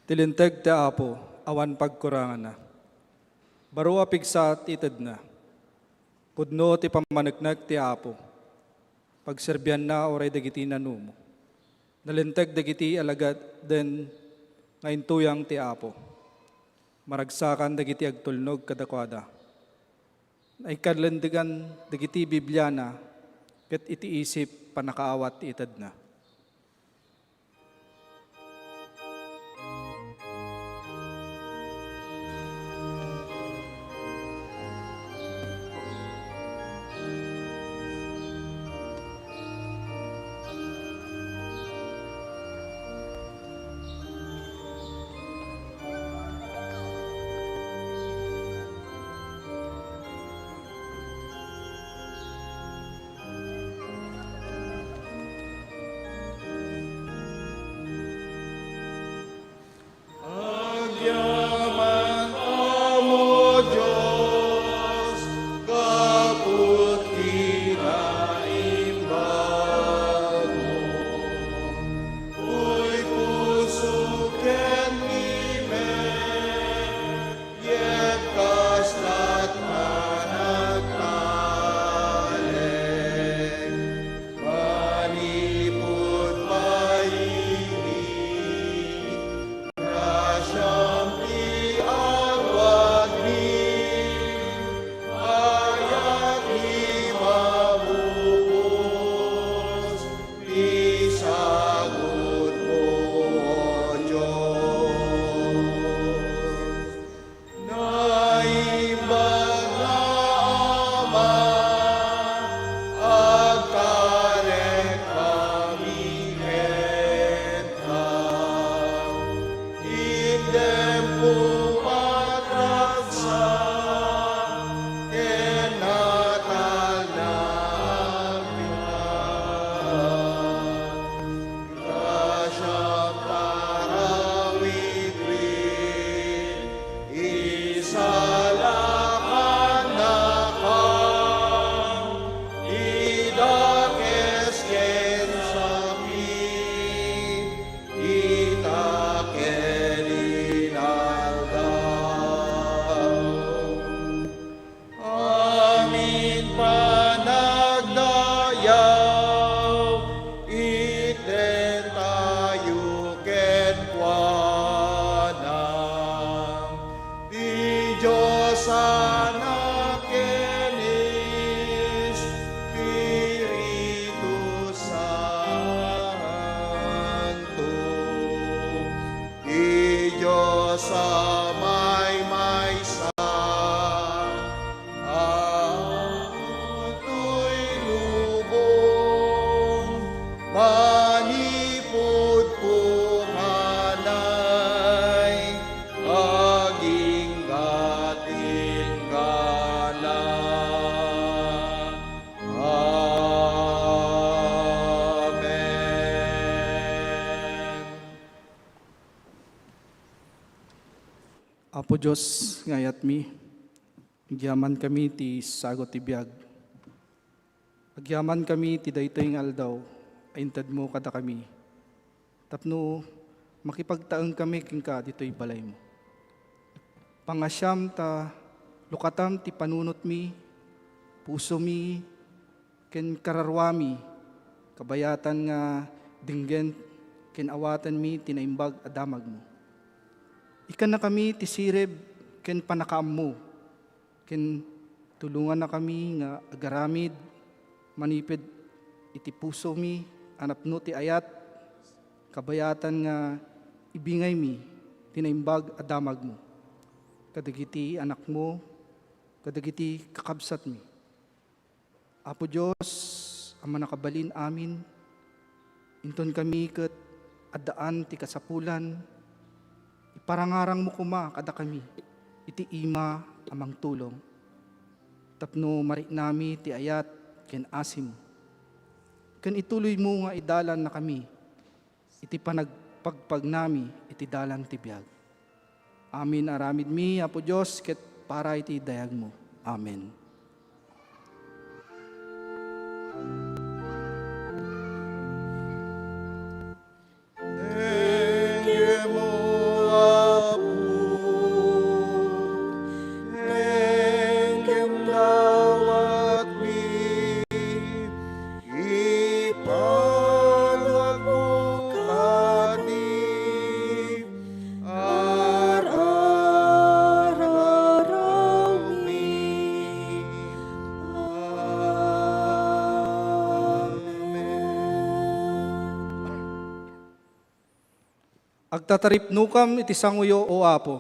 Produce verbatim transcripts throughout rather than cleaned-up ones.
Ti linteg ti Apo, awan pagkuranganna. Baro a pigsa ti itedna. Pudno ti pammaneknek ti Apo. Pagserbianna uray dagiti nanumo. Nalinteg dagiti alagaden nga intuyang ti Apo. Maragsakan dagiti agtulnog kadakuada. Naikkalendegan dagiti Bibliana ket iti isip pannakaawat ti itedna. Agyaman, Apo Dios, gapu ti naimbagmo. Uy, puso ken imek, ket kasla ti nagtalek. Manipud pay idi, grasiam ti awagmi, ayat ti mabubos, ti sagutmo, O Dios. Naimbag nga Ama, agtarekkami kenka. Itdem ti pagragsak ken natalna a biag. Grasiam, tarawidwid, isalakannakam, ti dakes ken sakit, ita ken inaldaw. Amin panagdayaw, itentayo kenkuana. Ti Dios Anak ken Espiritu Santo. Ti Dios a maymaysa, a toy lubong, manipud punganay, agingga't inggana. Amen. Apo Dios nga ayatmi, agyamankami ti sagut ti biag. Agyamankami ti daytoy nga aldaw a intedmo kadakami tapno makipagtaengkami kenka ditoy balaymo. Pangngasiam ta lukatam ti panunotmi, pusomi, ken kararuami, kabayatan nga denggen ken awatenmi ti naimbag a damagmo. Ikkannakami ti sirib ken pannakaammo, ken tulongannakami nga agaramid manipud iti pusomi a napno ti ayat, kabayatan nga ibingaymi ti naimbag a damagmo kadagiti anakmo, kadagiti kakabsatmi. Apo Dios a Mannakabalin-amin, intonkami ket addaan ti kasapulan, iparangarangmo koma kadakami iti ima a mangtulong, tapno mariknami ti ayat ken asimo, ken ituloymo nga idalannakami iti panagpagpagnami iti dalan ti biag. Amin aramidmi, Apo Dios, ket para iti dayagmo. Amen. Thank you, Agtataripnokam iti sangoyo, O Apo,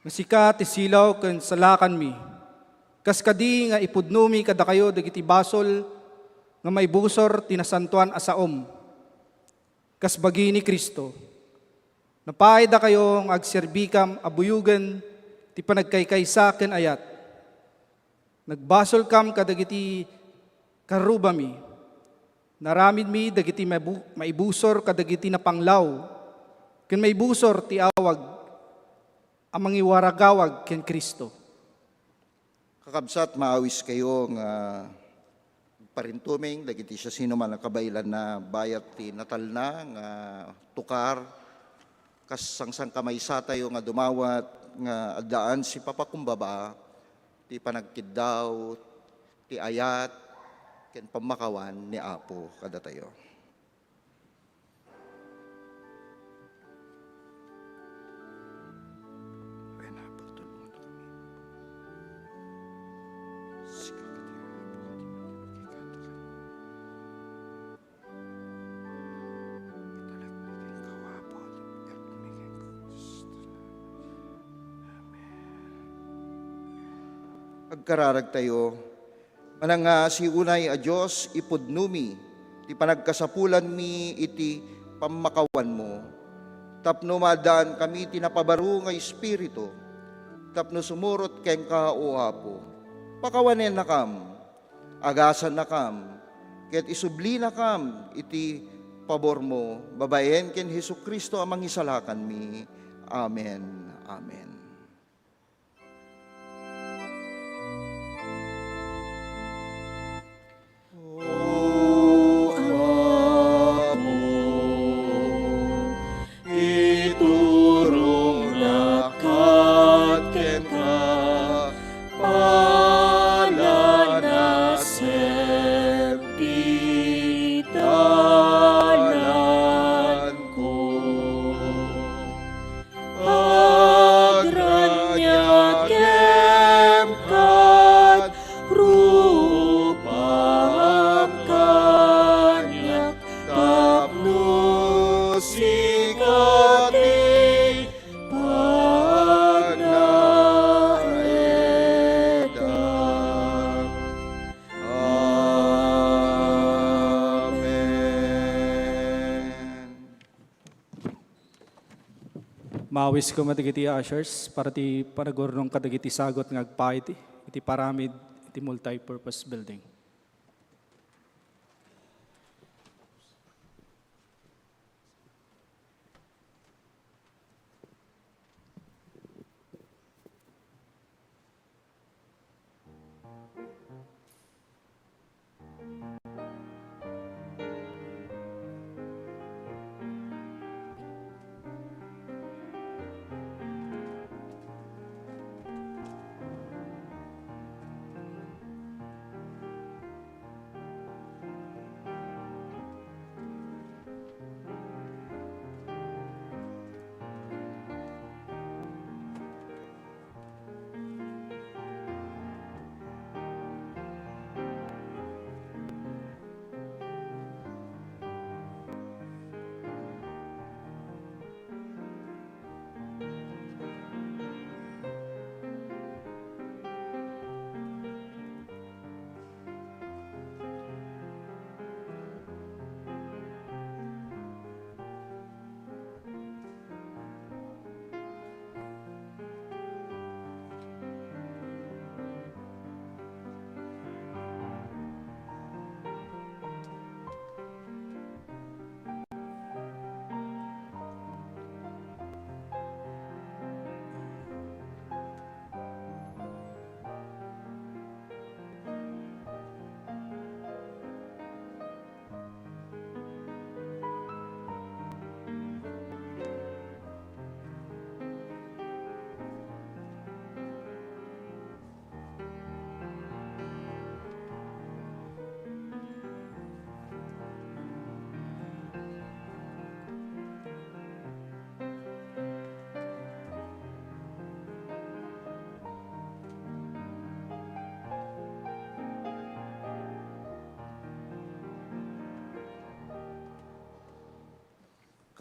nga sika ti silaw ken salakanmi. Kas kadi nga ipudnomi kadakayo dagiti basol nga maibusor ti nasantoan a saom. Kas bagi ni Cristo, napaydakayo nga agserbikam a buyogen ti panagkaykaysa ken ayat. Nagbasolkam kadagiti karrubami. Naramidmi dagiti mabu-, maibusor kadagiti napanglaw, ken maibusor ti awag a mangiwaragawag ken Cristo. Kakabsat, maawiskayo nga parintumeng dagiti siasinoman a kabaelanna bayat ti natalna nga tukar, kas sangsankamaysa tayo nga dumawat nga addaan sipapakumbaba ti panagkiddaw, ti ayat, ken pammakawan ni Apo kadatayo. Agkararag tayo. Manangngaasi unay a Dios, ipudnomi ti panagkasapulanmi iti pammakawanmo, tapno maaddaanakami ti napabaro nga Espiritu, tapno sumurot kenka, O Apo. Pakawanennakam, agasannakam, ket isublinakam iti pabormo, babaen ken Jesu-Cristo a Mangisalakanmi. Amen. Amen. O Apo, iturongnak kenka, palanasem ti dananko. Agraniagem ket rupam kaniak tapno sika ti pagnaedam. Amen. Maawis koma dagiti ushers para ti panagurnong kadagiti sagut nga agpaay iti, iti paramid iti multipurpose building.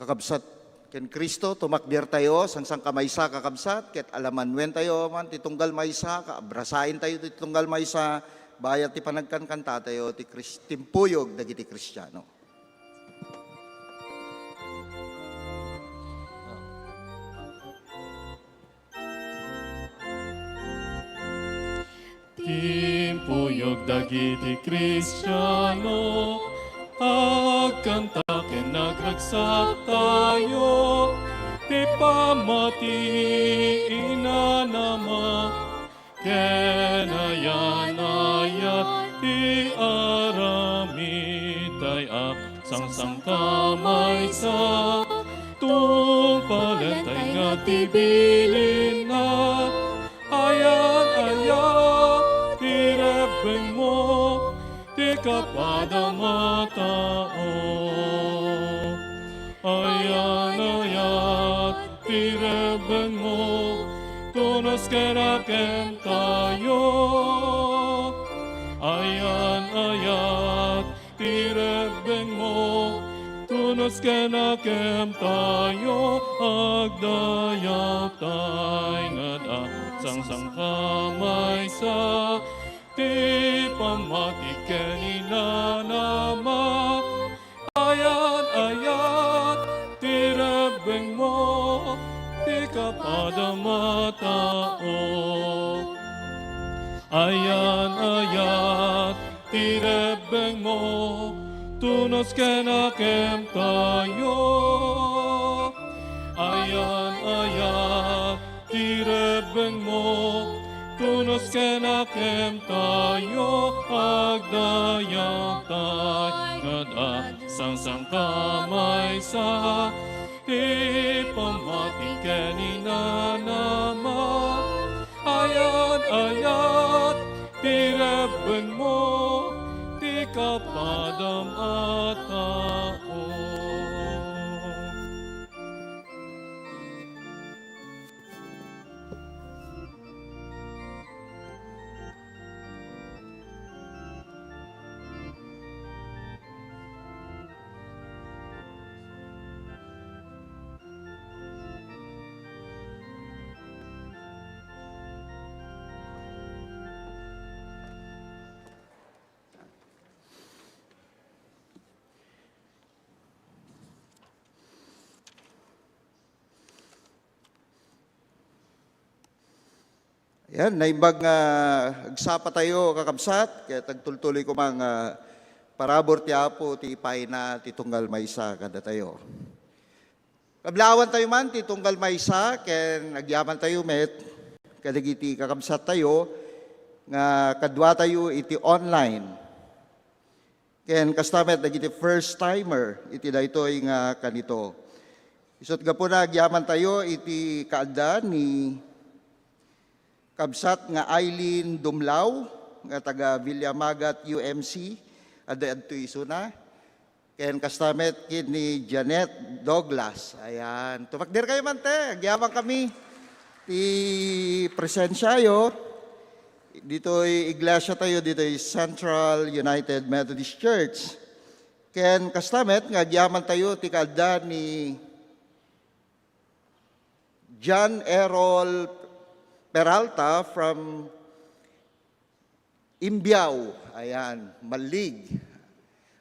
Kakabsat ken Cristo, tumakdertayo, sangsangkamaysa, kakabsat, ket alamanwentayo man ti tunggal maysa, kaabrasaentayo ti tunggal maysa, bayat ti panagkankantatayo ti Kris-, timpuyog dagiti Kristiano. Timpuyog dagiti Kristiano, agkanta ken agragsaktayo, ti pammati inanama, ken ayan-ayat ti aramidtay a sangsangkamaysa, tungpalentay nga ti bilinna. Ayan-ayat ti rebbengmo, ti kapadam a tao. Ayan-ayat ti rebbengmo, tunos ken akemtayo. Ayan-ayat ti rebbengmo, tunos ken akemtayo, agdayawtay nga adda sangsangkamaysa, ti pammati ken inanama. Ayan-ayat ti rebbengmo, ti kapadam a tao. Ayan-ayat ti rebbengmo, tunos ken akemtayo. Ayan-ayat ti rebbengmo, tunos ken akemtayo, agdayawtay nga adda sangsangkamaysa, ti pammati ken inanama. Ayan-ayat ti rebbengmo, ti kapadam a tao. Ayan, naimbag nga agsapatayo, kakabsat, ket agtultuloy koma nga parabur ti Apo ti ipayna ti tunggal maysa kadatayo. Kablawantayo man ti tunggal maysa ken agyamantayo met kadagiti kakabsattayo nga kaduatayo iti online. Ken kasta met dagiti first timer iti daytoy nga kanito. Isut' gapuna agyamantayo iti kaadda ni kabsat nga Eileen Dumlao nga taga Villamagat U M C, adda adtoy isuna. Ken kasta met ken ni Janet Douglas. Ayan. Tumakder kayo man, te. Agyaman kami ti presensiayo. Ditoy iglesia tayo, ditoy Central United Methodist Church. Ken kasta met nga agyaman tayo ti kaadda ni John Errol Peralta from Imbiao. Ayan, Malig.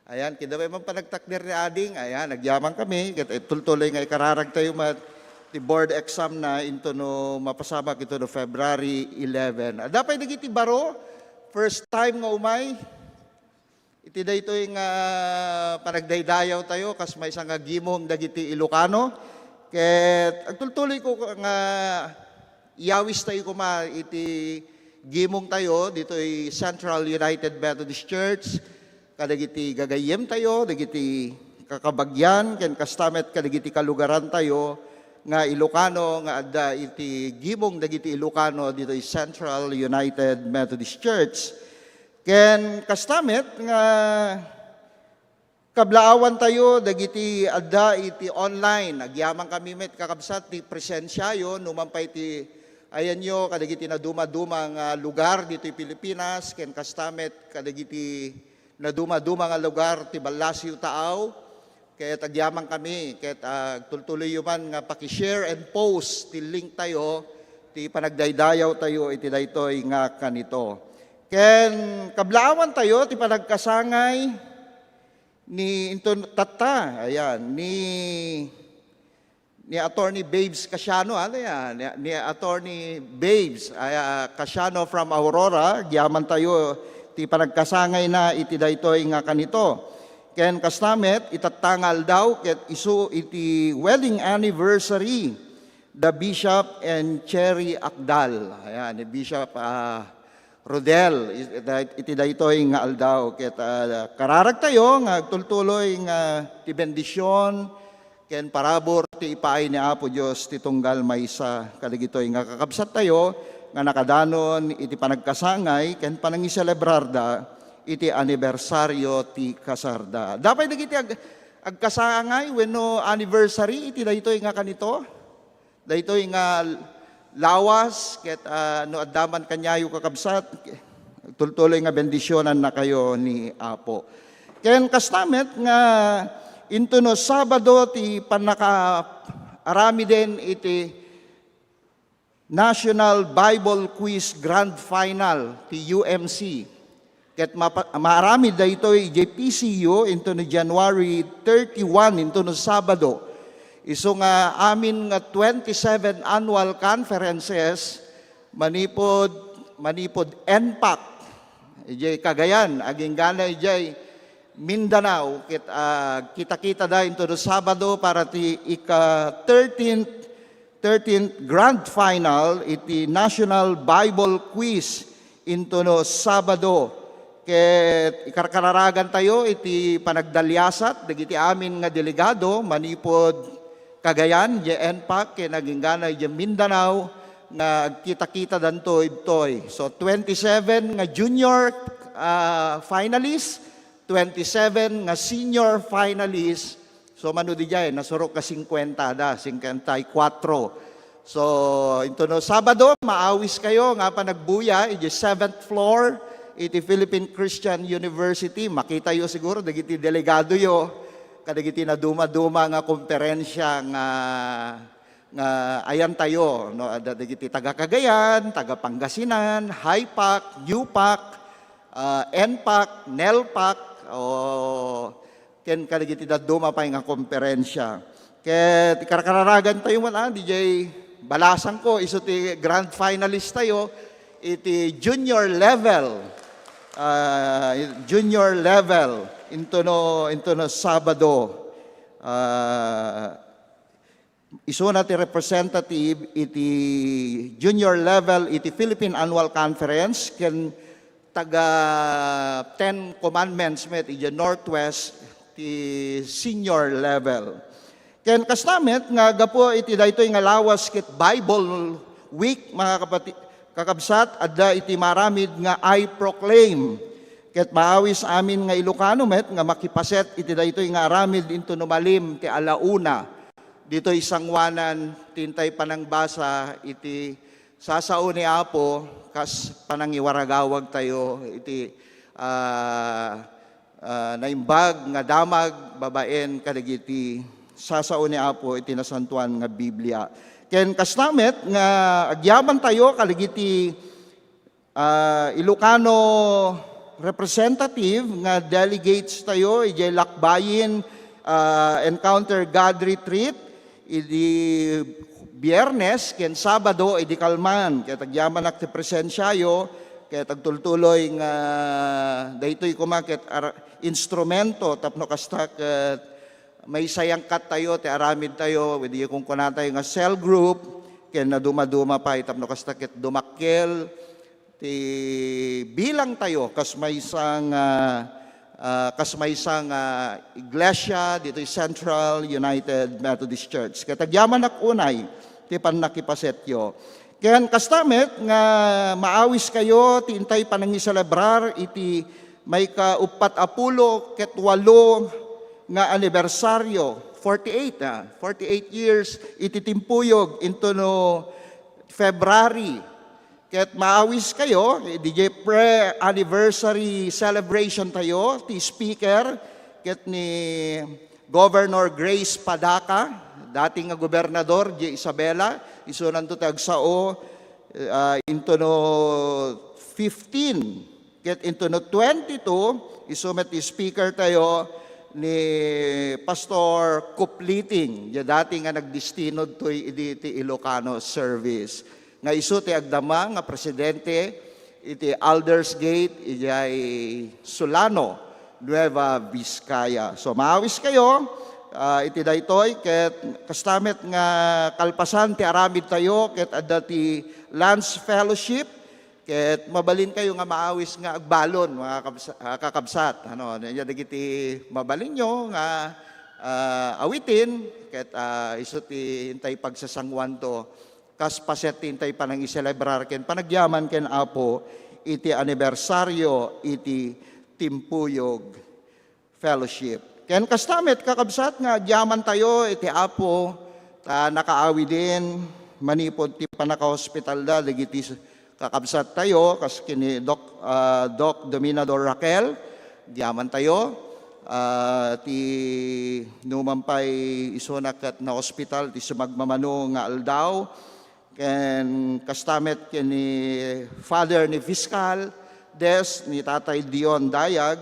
Ayan, kidaway man panagtakder ni Ading. Ayan, agyaman kami. Ket itultuloy nga ikararag tayo met ti board exam na into no mapasamak into no February eleven. Adda pay dagiti baro, first time nga umay. Iti daytoy nga panagdaydayaw tayo, kas maysa nga gimong dagiti Ilocano. Ket agtultuloy ko nga iyawis tayo koma iti gimong tayo ditoy Central United Methodist Church, kadagiti gagayyem tayo, dagiti kakabagian, ken kasta met kadagiti kalugaran tayo nga Ilocano nga adda iti gimong dagiti Ilocano ditoy Central United Methodist Church. Ken kasta met nga kablaawan tayo dagiti adda iti online. Agyaman kami met, kakabsat, ti presensiayo, numan pay ti ayanyo kadagiti nadumaduma nga lugar ditoy Pilipinas, ken kasta met kadagiti nadumaduma nga lugar ti ballasiw taaw. Ket agyamankami, ket agtultuloyyo man nga paki-share and post ti link tayo, ti panagdaydayaw tayo iti daytoy nga kanito. Ken kablaawan tayo ti panagkasangay ni inton tatta, ayan, ni, ni Attorney Babes Casiano, ano yan? Ni, ni Attorney Babes, ay, ah, Casiano from Aurora, agyaman tayo ti panagkasangay na iti daytoy nga kanito. Ken kasta met, itatta nga aldaw, ket isu iti wedding anniversary, the Bishop and Cherry Akdal. Ayan, ni Bishop, ah, Rodel, it-, iti daytoy nga aldaw. Ket, ah, kararag tayo nga agtultuloy nga ti bendisyon ken parabur ti ipaay ni Apo Dios ti tunggal maysa kadagitoy nga kakabsat tayo nga nakadanon iti panagkasangay ken panangiselebrarda iti anibersaryo ti kasarda. Dapay dagiti ag-, agkasangay wenno anniversary iti daytoy nga kanito? Daytoy nga lawas ket, ah, no adda man kaniayo, kakabsat, tultuloy nga bendisionannakayo ni Apo. Ken kasta met nga intono Sabado ti pannakaaramiden iti National Bible Quiz Grand Final ti U M C. Ket mapa-, maaramid daytoy idiay P C U intono January thirty-one, intono Sabado. Isu nga amin nga twenty-seven annual conferences manipud, manipud NPAC. Idiay Cagayan, aginggana idiay Mindanao, ket, ah, kita-kitada intono Sabado para ti ika-thirteenth thirteenth Grand Final iti National Bible Quiz intono Sabado. Ket ikarkararagan tayo iti panagdaliasat dagiti amin nga delegado manipud Cagayan, idiay NPAC, ken aginggana idiay Mindanao nga agkita-kitadanto ibtoy. So, twenty-seven nga junior, ah, finalists, twenty-seven nga senior finalists. So, mano didiay, nasurok ka cincuenta da, cincuenta y cuatro. So, intono Sabado, maawis kayo nga panagbuya iti seventh floor iti Philippine Christian University. Makitayo siguro dagiti delegadoyo kadagiti naduma-duma nga komperensia nga, nga ayantayo, no? Adda dagiti taga Cagayan, taga Pangasinan, HIPAC, NEWPAC, ah, NPAC, NELPAC, o ken kadagiti dadduma pay nga komperensia. Ket ikarkararagan tayo man, ah, didiay balasangko, isu ti grand finalist tayo iti junior level. Ah, junior level, intono, intono Sabado. Ah, isuna ti representative iti junior level iti Philippine Annual Conference ken taga Ten Commandments met iti Northwest ti senior level. Ken kasta met nga gapu iti daytoy nga lawas ket Bible Week, mga kapati-, kakabsat, adda iti maaramid nga I Proclaim. Ket maawis amin nga Ilocano met nga makipaset iti daytoy nga aramid intono malim ti alauna. Ditoy sanguanan ti intay panangbasa iti sasao ni Apo kas panangiwaragawag tayo iti, ah, ah, naimbag nga damag babaen kadagiti sasao ni Apo iti nasantoan nga Biblia. Ken kasta met nga agyaman tayo kadagiti, ah, Ilocano representative nga delegates tayo idiay lakbayin, ah, Encounter God Retreat idi Biyernes ken Sabado idi kalman. Ket agyamanak ti presensiayo, ket agtultuloy nga daytoy koma ket ar-, instrumento tapno kasta ket maisayangkattayo ti aramidtayo, idi kunkunatayo nga cell group, ken nadumaduma pay tapno kasta ket dumakkel ti bilangtayo kas maysa nga, ah, kas maysa nga iglesia ditoy Central United Methodist Church. Ket agyamanak unay ti pannakipasetyo. Ken kasta met nga maawiskayo ti intay panangiselebrar iti maikauppat a pulo ket walo nga anibersario, forty-eight, ah, forty-eight years iti timpuyog intono February. Ket maawiskayo, eh, didiay pre-anniversary celebration tayo, ti speaker, ket ni Governor Grace Padaka, dati nga gobernador di Isabela, isunanto ti agsao, ah, into no fifteen, ket into no twenty-two, isu met ti speaker tayo ni Pastor Kupliting, di dati nga nagdestinod toy idi ti Ilocano service. Nga isu ti agdama nga presidente iti Aldersgate, idiay Solano, Nueva Vizcaya. So, maawis kayo, ah, iti daytoy, ket kasta met nga kalpasan ti aramid tayo, ket adda ti Lance Fellowship, ket mabalin kayo nga maawis nga agbalon, mga kabsa-, ah, kakabsat. Ano, ania dagiti mabalinyo nga, ah, awitin, ket, ah, isu ti intay pagsasanguanto. Kas paset ti intay panangiselebrar ken panagyaman ken Apo iti anibersaryo iti Timpuyog Fellowship. Ken kasta met, kakabsat, nga agyaman tayo iti Apo, ta nakaawiden manipud ti pannakahospitalda dagiti kakabsat tayo, kas ken ni Doc, ah, Doc Dominador Raquel, agyaman tayo. Ah, ti numan pay isuna ket naospital ti sumagmamano nga aldaw, ken kasta met ken ni Father ni Fiscal Des, ni Tatay Dion Dayag,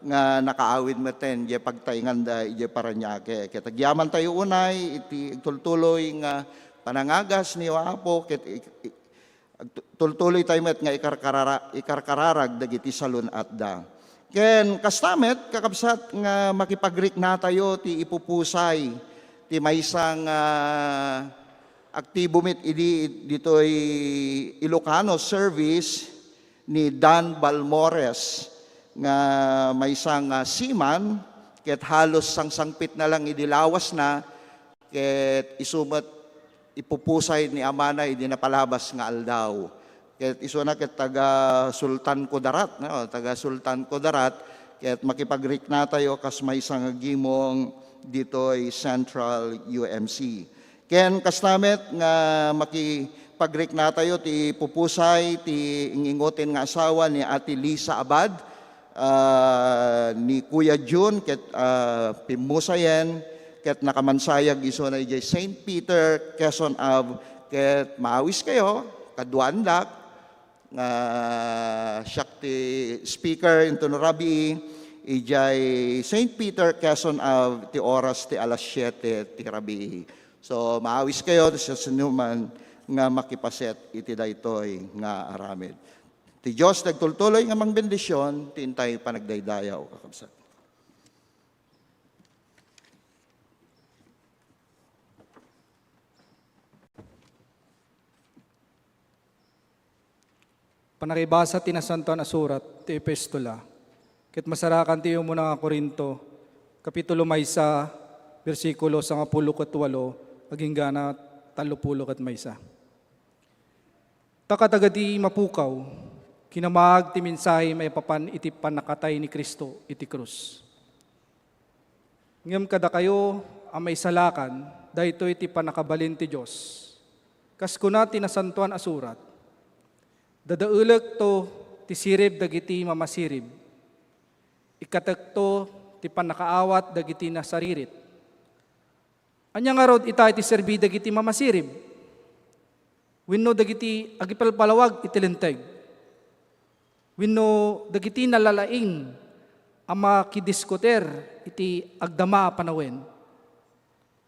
nga nakaawid metten idiay pagtaenganda idiay Parañaque. Ket agyaman tayo unay iti agtultuloy nga panangagas ni Apo, ket i-, i-, agtu-, tultuloy tayo met nga ikarkarara-, ikarkararag dagiti salun-atda. Ken kasta met, kakabsat, nga makipagrikna tayo ti ipupusay ti maysa nga aktibo met idi ditoy Ilocano service ni Dan Balmores nga maysa nga seaman, ket halos sangsangpet na lang idi lawasna, ket isu met ipupusay ni amana idi napalabas nga aldaw. Ket isuna ket taga Sultan Kudarat, no? Taga Sultan Kudarat, ket makipagrikna tayo kas maysa nga gimong ditoy Central U M C. Ken kasta met nga makipagrikna tayo ti pupusay ti ing-ingoten nga asawa ni Ate Lisa Abad, ah, ni Kuya Jun ket, ah, pimmusayen ket nakamansayag isuna idiay Saint Peter, Quezon Ave, ket maawis kayo, kaduaandak nga siak ti speaker into no rabii idiay Saint Peter, Quezon Ave, ti oras ti alas siete ti rabii. So, maawis kayo sa sinuman nga makipaset iti daytoy nga aramid. Ti Dios ti agtultuloy nga mangbendision ti intay panagdaydayaw, kakabsat. Panakibasa ti Nasantoan a Surat ti Epistola ket masarakan ti umuna nga Corinto, kapitulo maysa, bersikulo sangapulo ket walo agingga tallopulo ket maysa. Ta kadagiti mapukaw, kinamaag ti mensahe maipapan iti pannakatay ni Cristo iti krus. Ngem kadakayo a maisalakan, daytoy ti pannakabalin ti Dios. Kas kuna ti Nasantoan a Surat, "Dadaelekto ti sirib dagiti mamasirib, ikkatekto ti pannakaawat dagiti nasaririt." Ania ngarud ita ti serbi dagiti mamasirib? Wenno dagiti agipalpalawag iti Linteg? Wenno dagiti nalalaing a makidiskutir iti agdama a panawen?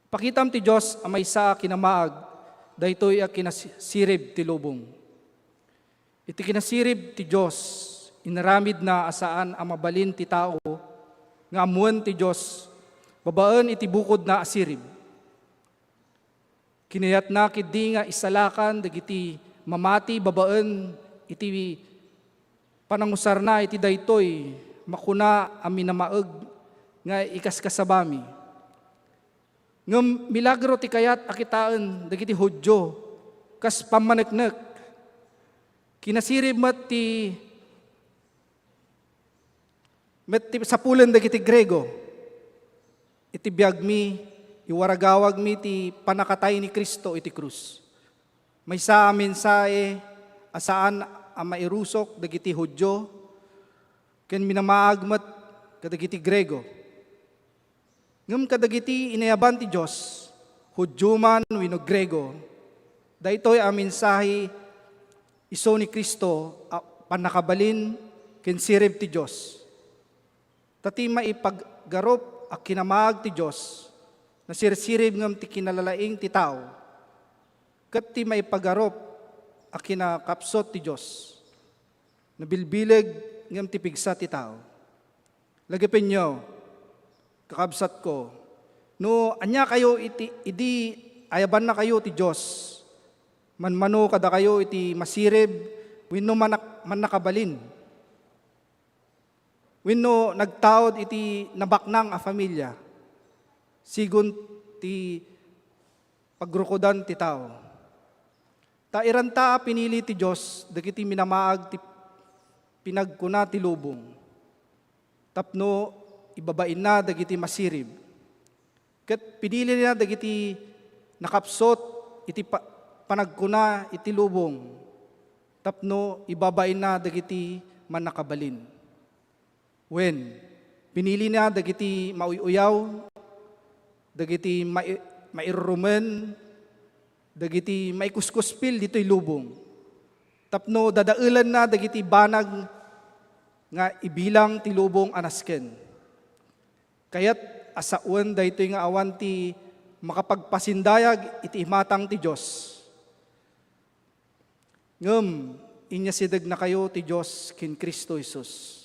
Pakitam ti Dios a maysa a kinamaag daytoy a kinasirib ti lubong. Iti kinasirib ti Dios, inaramidna a saan a mabalin ti tao nga ammoen ti Dios babaen iti bukodna a sirib. Kinayatna ketdi nga isalakan dagiti mamati babaen iti panangusarna iti daytoy makuna a minamaeg nga ikaskasabami. Ngem milagro ti kayat a kitaen dagiti Judio kas pammaneknek. Kinasirib met ti met ti sapulen dagiti Griego. Iti biagmi, iwaragawagmi ti pannakatay ni Cristo iti krus. Maysa a mensahe a saan a mairusok dagiti Judio ken minamaag met kadagiti Griego. Ngem kadagiti inayaban ti Dios, Judio man wenno Griego, daytoy a mensahe isu ni Cristo a pannakabalin ken sirib ti Dios. Ta ti maipagarup a kinamaag ti Dios, nasirsirib ngem ti kinalalaing ti tao, ket ti maipagarup a kinakapsut ti Dios, nabilbileg ngem ti pigsa ti tao. Lagipenyo, kakabsatko, no aniakayo iti, idi ayabannakayo ti Dios, manmano kadakayo iti masirib wenno manak-, mannakabalin, wenno nagtaud iti nabaknang a familia, sigun ti pagrukodan ti tao. Ta iranta a pinili ti Dios dagiti minamaag ti pinagkuna ti lubong, tapno ibabainna dagiti masirib. Ket pinilina dagiti nakapsut iti pa-, panagkuna iti lubong, tapno ibabainna dagiti mannakabalin. Wen, pinilina dagiti mauy-uyaw, dagiti mai-, mairrumen, dagiti maikuskuspil ditoy lubong, tapno dadaelanna dagiti banag nga ibilang ti lubong a nasken. Kayat a sawen daytoy nga awan ti makapagpasindayag iti imatang ti Dios. Ngem inyasidegnakayo ti Dios ken Cristo Jesus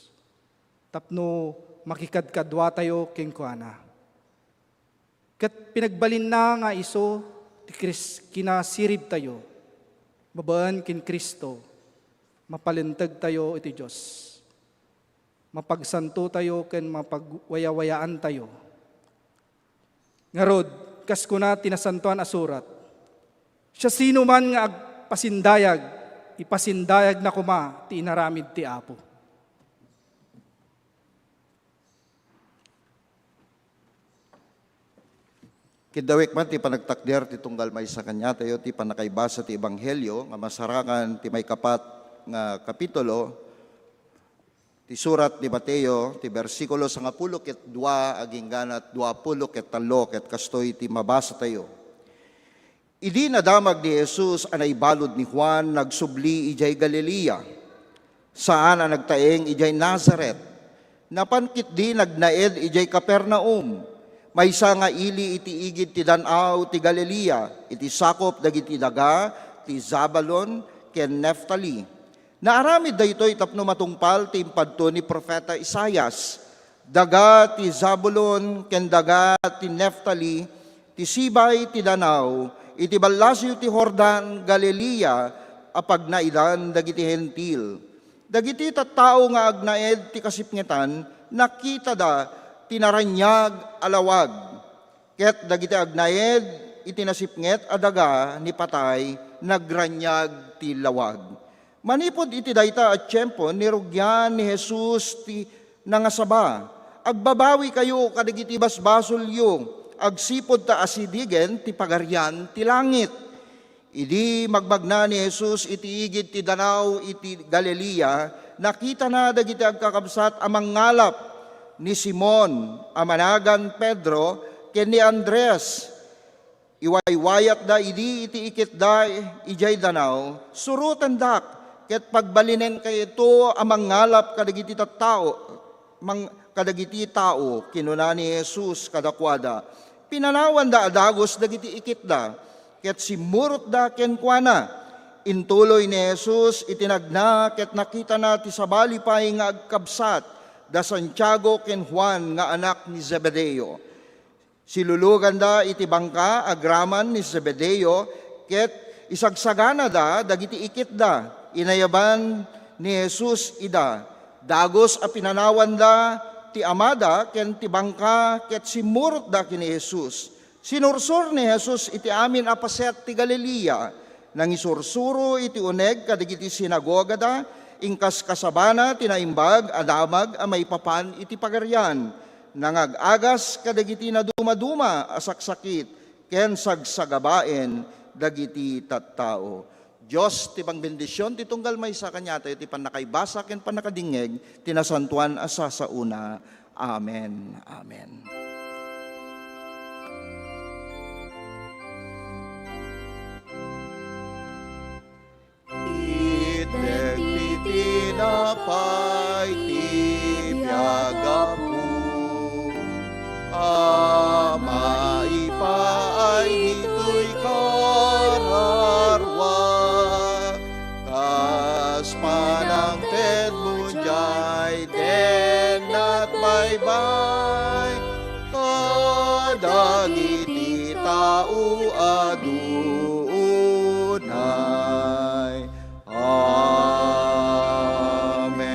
tapno makikadkaduatayo kenkuana. Ket pinagbalinna nga isu ti Kris-, kinasiribtayo. Babaen ken Cristo, mapalentegtayo iti Dios. Mapagsantotayo ken mapagwayawayaantayo. Ngarud, kas kuna ti Nasantoan a Surat, "Siasinoman nga agpasindayag, ipasindayagna koma ti inaramid ti Apo." Kiddawek man ti panagtakder ti tunggal maysa kaniatayo ti pannakaibasa ti Ebanghelio nga masarakan ti maikapat nga kapitulo ti surat ni Mateo, ti bersikulo sangapulo ket dua agingganat duapulo ket tallo, ket kastoy ti mabasatayo. Idi nadamag ni Jesus a naibalud ni Juan, nagsubli idiay Galilea. Saan a nagtaeng idiay Nazaret. Napan ketdi nagnaed idiay Capernaum, maysa nga ili iti igid ti dan-aw ti Galilea, iti sakup dagiti daga ti Zabalon ken Neftali. Naaramid daytoy tapno matungpal ti impadto ni profeta Isaias. Daga ti Zabulon ken daga ti Neftali, ti sibay ti danaw, iti ballasiw ti Jordan, Galilea, a pagnaedan dagiti Hentil. Dagiti tattao nga agnaed ti kasipngetan, nakitada ti naraniag a lawag. Ket dagiti agnaed iti nasipnget a daga ni patay, nagraniag ti lawag. Manipud iti dayta a tiempo, nirugian ni Jesus ti nangasaba, "Agbabawikayo kadagiti basbasolyo, agsipud ta asidigen ti Pagarian ti Langit." Idi magmagna ni Jesus iti igid ti Danaw iti Galilea, nakitana dagiti agkakabsat a mangngalap, ni Simon a managan Pedro ken ni Andres. Iwaywayatda idi iti ikitda idiay danaw, "Surotendak, ket pagbalinenkayo a mangngalap kadagiti tattao, mang-, kadagiti tao," kinuna ni Jesus kadakuada. Pinanawanda a dagus dagiti ikitda, ket simmurotda kenkuana. Intuloy ni Jesus iti nagna ket nakitana ti sabali pay nga agkabsat da Santiago ken Juan nga anak ni Zebedeo. Siluloganda iti bangka agraman ni Zebedeo, ket isagsaganada dagiti ikitda. Inayaban ni Jesus ida. Dagus a pinanawanda ti amada ken ti bangka, ket simmurotda ken ni Jesus. Sinursor ni Jesus iti amin a paset ti Galilea. Nangisursuro iti uneg kadagiti sinagogada, inkaskasabana ti naimbag a damag a maipapan iti Pagarian. Nangag-agas kadagiti nadumaduma a saksakit ken sagsagabaen dagiti tattao. Dios ti pangbendision ti tunggal maysa kaniatayo ti pannakaibasa ken pannakadingngeg ti nasantoan a sasaona. Amen. Amen. pay ti biag, Apo. Ama, ipaay ditoy kararua, kas panangtedmo diay dennat baybay kadagiti tao a adu unay. Amen.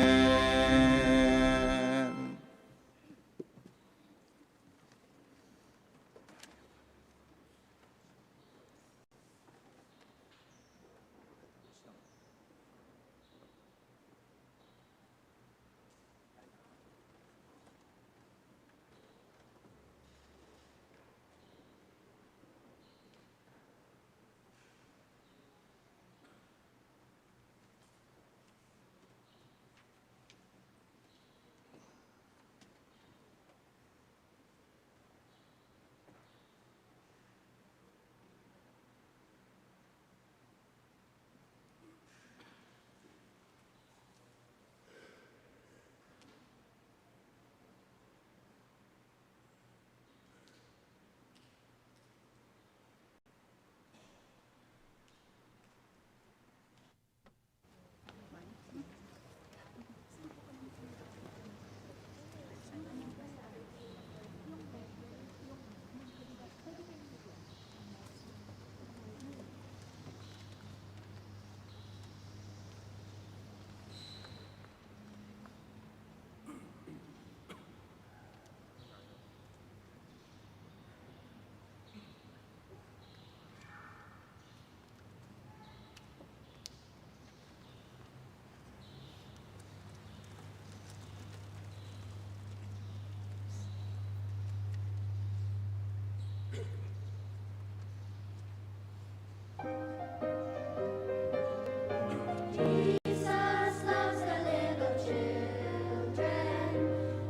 Jesus loves the little children,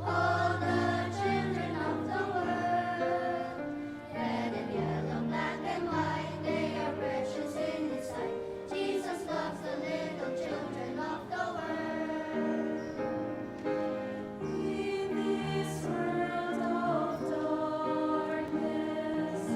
all the children of the world. Red and yellow, black and white, they are precious in His sight. Jesus loves the little children of the world. In this world of darkness,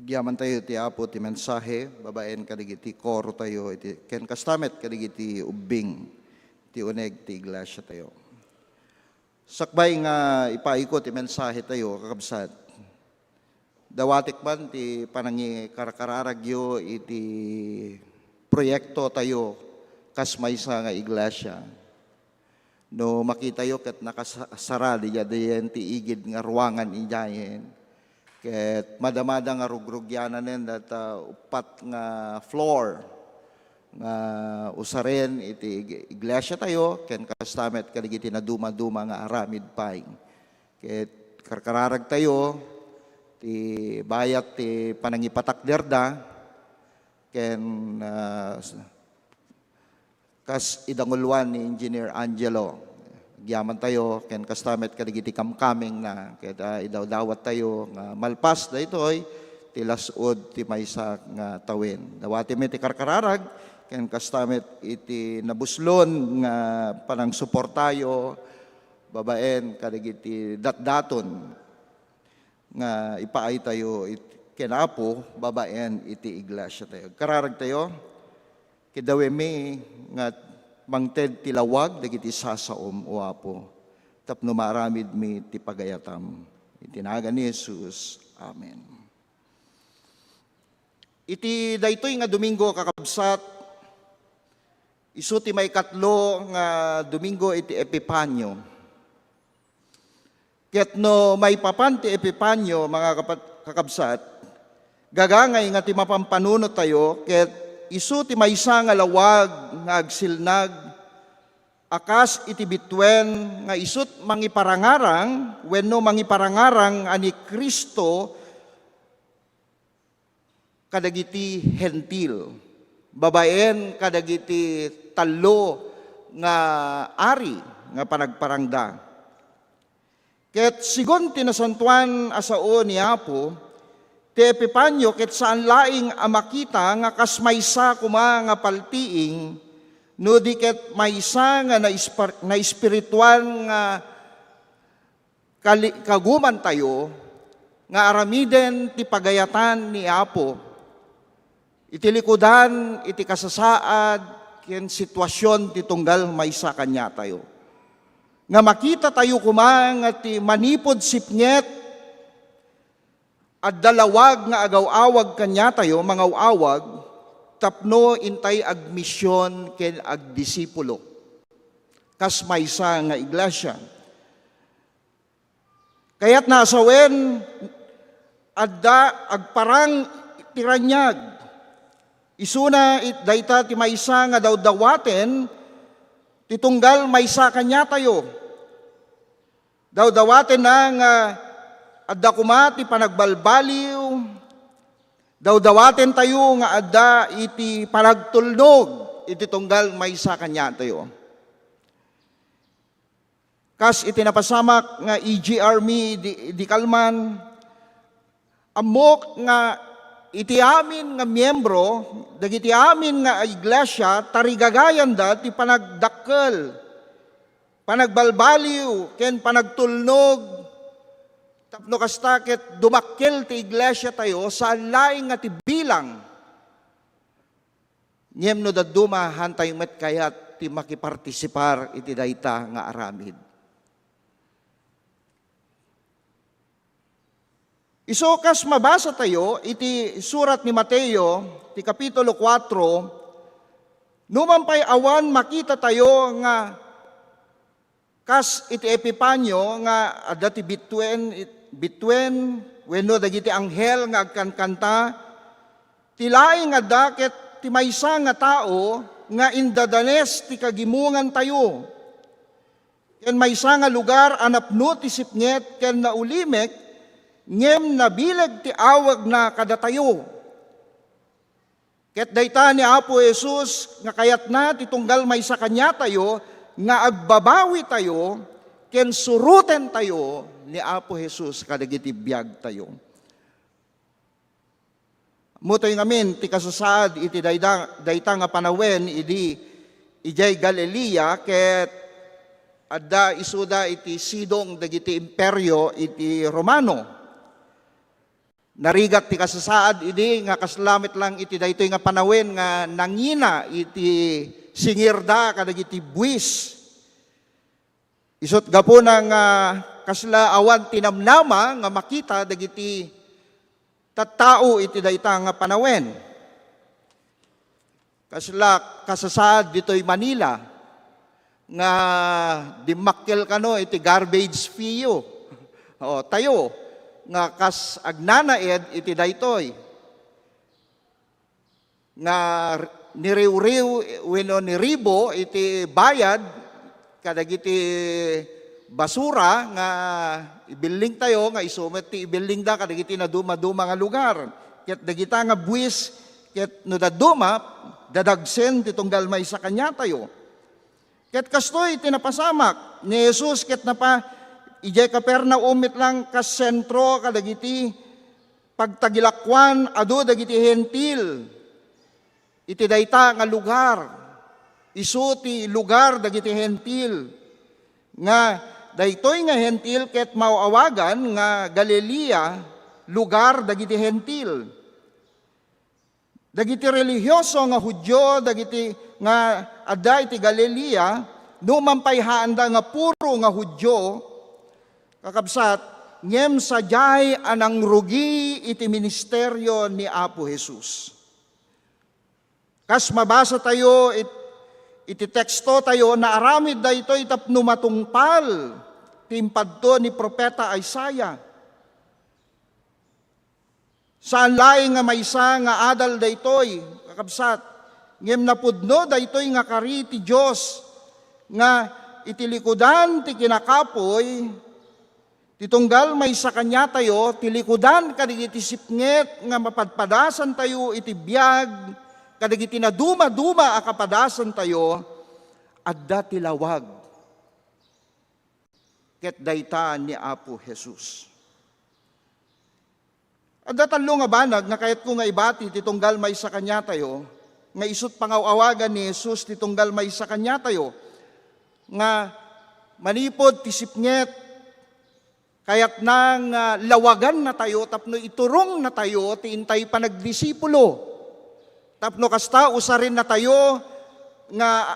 Agyamantayo ti Apo ti mensahe babaen kadagiti koro tayo iti, ken kasta met kadagiti ubbing ti uneg ti iglesia tayo. Sakbay nga ipaayko ti mensahe tayo, kakabsat, dawatek man ti panangikarkararagyo iti proyekto tayo kas maysa nga iglesia. No makitayo ket nakasara diay ti igid nga ruangan idiayen. Ket madamada nga rugrugiananen data uppat nga floor nga usaren iti ig-, iglesia tayo, ken kasta met kadagiti nadumaduma nga aramid pay. Ket karkararag tayo ti bayat ti panangipatakderda, ken, ah, kas idanguluan ni Engineer Angelo. Agyamantayo, ken kasta met kadagiti kamkamingna, ket, ah, idawdawat tayo nga malpas daytoy, ti las-ud ti maysa nga tawen. Dawatem ti karkararag, ken kasta met iti nabuslon nga panangsuportayo babaen kadagiti datdaton nga ipaaytayo it-, ken Apo babaen iti iglesia tayo. Kararag tayo, kidawemi nga mangted ti lawag dagiti sasaom, O Apo, tapno maaramidmi ti pagayatam. Iti nagan ni Jesus. Amen. Iti daytoy nga Domingo, kakabsat, isu ti maikatlo nga Domingo iti Epifanio. Ket no maipapan ti Epifanio, mga kapat-, kakabsat, gagangay nga ti mapanpanunot tayo, ket isu ti maysa nga lawag nga agsilnag a kas iti bituen nga isut' mangiparangarang wenno mangiparangarang a ni Cristo kadagiti Hentil, babaen kadagiti tallo nga ari nga panagparangda. Ket segun ti nasantoan a sao ni Apo, ti Epifanio ket saan laeng a makita nga kas maysa koma nga paltiing, no di ket maysa nga naispar-, naespirituan nga kali-, kagumantayo nga aramiden ti pagayatan ni Apo iti likudan iti kasasaad ken situasion ti tunggal maysa kaniatayo. Nga makitatayo koma nga ti manipud sipnget, adda lawag nga agaw-awag kaniatayo, mangaw-awag, tapno intay agmision ken agdisipulo. Kas maysa nga iglesia. Kayatna a sawen, adda agparang ti raniag. Isuna it-, dayta ti maysa nga dawdawaten ti tunggal maysa kaniatayo. Dawdawatenna nga adda koma ti panagbalbaliw. Dawdawatentayo nga adda iti panagtulnog iti tunggal maysa kaniatayo. Kas iti napasamak nga E G R mi di, di kalman, ammok nga iti amin nga miembro, dagiti amin nga iglesia, tarigagayanda ti panagdakkel, panagbalbaliw, ken panagtulnog, tapno kasta ket dumakkel ti iglesia tayo, saan laeng nga ti bilang. Ngem no dadduma, haantayo met kayat ti makipartisipar iti dayta nga aramid. Isu kas mabasa tayo iti surat ni Mateo, ti Kapitulo kuatro, numan pay awan makita tayo nga kas iti Epifanio nga adda ti bituen, bituen wenno dagiti anghel nga agkankanta, ti laeng adda ket ti maysa nga tao nga indadanes ti kagimongantayo. Ken maysa nga lugar a napno ti sipnget ken naulimek, ngem nabileg ti awagna kadatayo. Ket dayta ni Apo Jesus nga kayatna ti tunggal maysa kaniatayo nga agbabawitayo ken surotentayo ni Apo Jesus kadagiti biagtayo. Ammotayo ngamin ti kasasaad iti dayda-, dayta nga panawen idi idiay Galilea ket adda isuda iti sidong dagiti imperio iti Romano. Narigat ti kasasaad idi nga kasla met lang iti daytoy nga panawen nga nangina iti singirda kadagiti buis. Isut' gapuna nga kasla awan ti namnama nga makita dagiti tattao iti dayta nga panawen. Kasla kasasaad ditoy Manila nga dimmakkel kano iti garbage fee. O, tayo nga kas agnanaed iti daytoy nga niriwriw wenno niribo iti bayad kadagiti basura nga ibilling tayo, nga isu met ti ibillingda kadagiti nadumaduma nga lugar. Ket dagita nga buis, ket no dadduma, dadagsen ti tunggal maysa kaniatayo. Ket kastoy ti napasamak ni Jesus ket napa idiay Capernaum met lang kas sentro kadagiti pagtagilakuan adu dagiti Hentil iti dayta nga lugar. Isu ti lugar dagiti Hentil, nga daytoy nga Hentil ket maaw-awagan nga Galilea, lugar dagiti Hentil. Dagiti relihioso nga Judio, dagiti nga adda iti Galilea, numan pay haanda nga puro nga Judio, kakabsat, ngem sadiay a nangrugi iti ministerio ni Apo Jesus. Kas mabasa tayo it-, iti teksto tayo, naaramid daytoy tapno matungpal ti impadto ni Profeta Isaiah. Saan laeng nga maysa nga adal daytoy, kakabsat, ngem napudno daytoy nga kari ti Dios nga iti likudan ti kinakapuy, ti tunggal maysa kaniatayo, ti likudan kadagiti sipnget nga mapadpadasantayo iti biag, kadagiti nadumaduma a kapadasantayo, adda ti lawag. Ket dayta ni Apo Jesus. Adda tallo nga banag nga kayatko nga ibati ti tunggal maysa kaniatayo, nga isut' pangaw-awagan ni Jesus ti tunggal maysa kaniatayo, nga manipud ti sipnget, kayatna nga lawagannatayo tapno iturongnatayo ti intay panagdisipulo. Tapno kasta, usarennatayo nga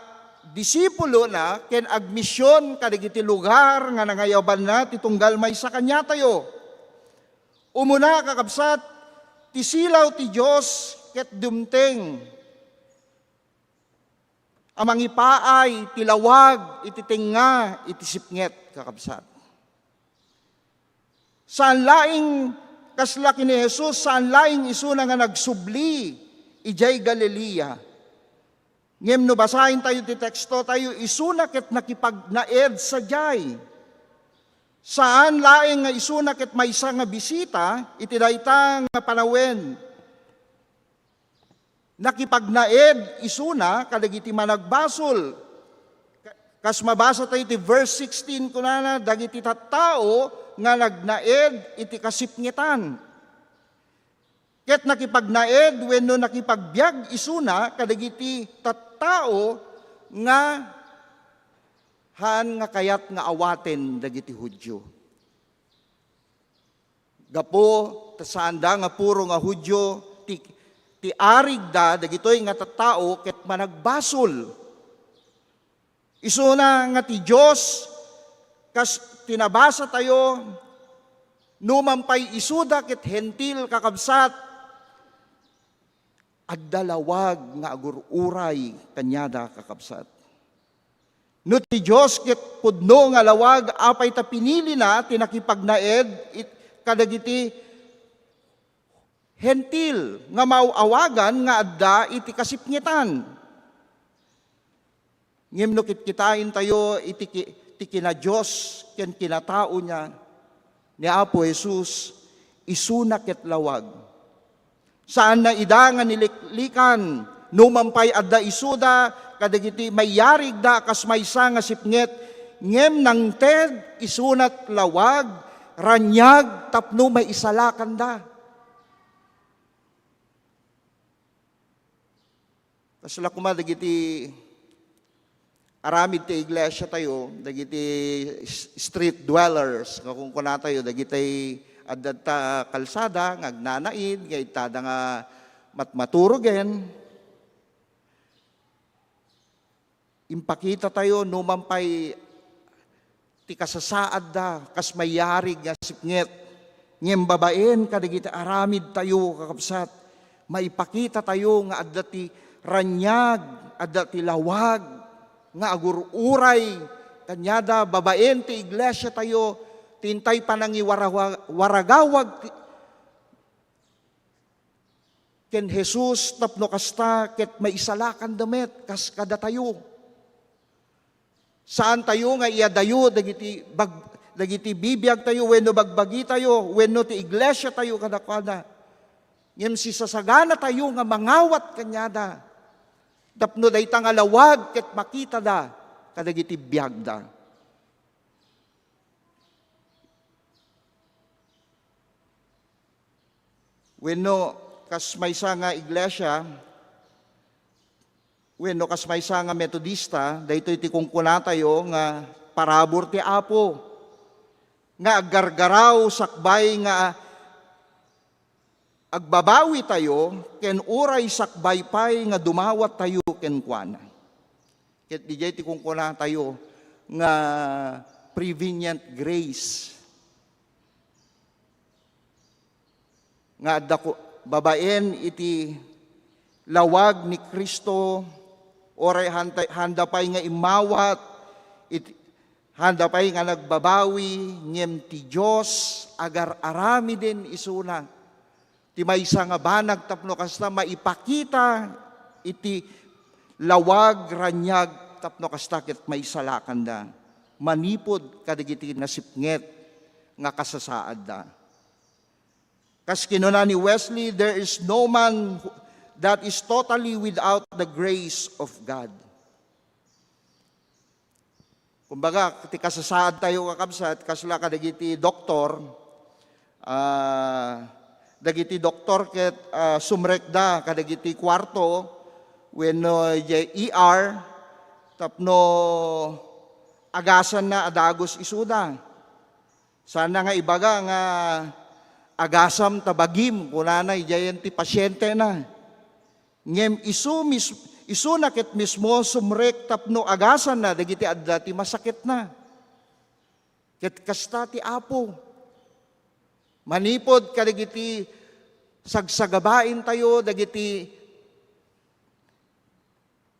disipulona ken agmision kadagiti lugar nga nangayabanna ti tunggal maysa kaniatayo. Umuna, kakabsat, ti silaw ti Dios ket dumteng a mangipaay ti lawag iti tengnga iti sipnget, kakabsat. Saan laeng kasla ken ni Jesus, saan laeng isuna nga nagsubli idiay Galilea. Ngem no basaentayo ti teksto tayo, isuna ket nakipagnaed sadiay. Saan laeng nga isuna ket maysa nga bisita iti dayta nga panawen. Nakipagnaed isuna kadagiti managbasol. Ka-, kas mabasa tayo iti verse sixteen, kunana, dagiti tattao nga nagnaed iti kasipngetan. Ket nakipagnaed wenno nakipagbiag isuna kadagiti tattao nga haan nga kayat nga awaten dagiti Judio. Gapu ta saanda nga puro nga Judio ti, ti arigda, dagitoy nga tattao ket managbasol. Isuna nga ti Dios, kas ti nabasa tayo, numan pay isuda ket Hentil, kakabsat, adda lawag nga agur-uray kaniada, kakabsat. No ti Dios ket pudno nga lawag, apay ta pinilina ti nakipagnaed it-, kadagiti Hentil nga maaw-awagan nga adda iti kasipngetan? Ngem no kitkitaentayo iti ki-, ti kinadios ken kinataonia ni Apo Jesus, isuna ket lawag. Saanna ida nga niliklikan, numan pay adda isuda kadagiti mayarigda a kas maysa nga sipnget, ngem nangted isunat lawag, raniag tapno maisalakanda. Kasla koma dagiti aramid ti iglesia tayo, dagiti s-, street dwellers, nga kunkunatayo, dagiti Adda ta kalsada nga agnanaid, nga ittada nga matmaturogen. Impakita tayo numan pay ti kasasaadda kas mayarig nga sipnget. Ngem babaen kadagiti aramid tayo, kakabsat, maipakita tayo nga adda ti raniag, adda ti lawag nga agur-uray kaniada babaen ti iglesia tayo, ti intay panangiwarawa-, waragawag ti, ken Jesus tapno kasta ket maisalakanda met kas kadatayo. Saan tayo nga iyadayo dagiti bag-, dagiti bibiag tayo wenno bagbagi tayo wenno ti iglesia tayo kadakuada. Ngem sisasagana tayo nga mangawat kaniada tapno dayta nga lawag ket makitada kadagiti biagda. Wenno kas maysa nga iglesia, wenno kas maysa nga Metodista, daytoy ti kunkunatayo nga parabur ti Apo, nga aggargaraw sakbay nga agbabawi tayo, ken uray sakbay pay nga dumawat tayo kenkuana. Ket didiay ti kunkunatayo nga prevenient grace. Nga adda ku-, babaen iti lawag ni Cristo, uray hanta-, handa pay nga immawat, iti, handa pay nga nagbabawi, ngem ti Dios agar-aramiden isuna ti maysa nga banag tapno kasta maipakita iti lawag, raniag, tapno kasta ket maisalakanda manipud kadagiti nasipnget nga kasasaadda. Kas kinuna ni Wesley, "There is no man that is totally without the grace of God." Kumbaga, ti kasasaad tayo, kakabsat, kasla kadagiti doktor, ah, dagiti doktor ket, ah, sumrekda kadagiti kuarto wenno idiay E R tapno agasanna a dagus isuda. Saanna nga ibaga nga agasam ta bagim, kunana idiayen ti pasientena. Ngem isu mis-, isuna ket mismo sumrek tapno agasanna dagiti adda ti masakitna. Ket kasta ti Apo. Manipud kadagiti sagsagabaentayo, dagiti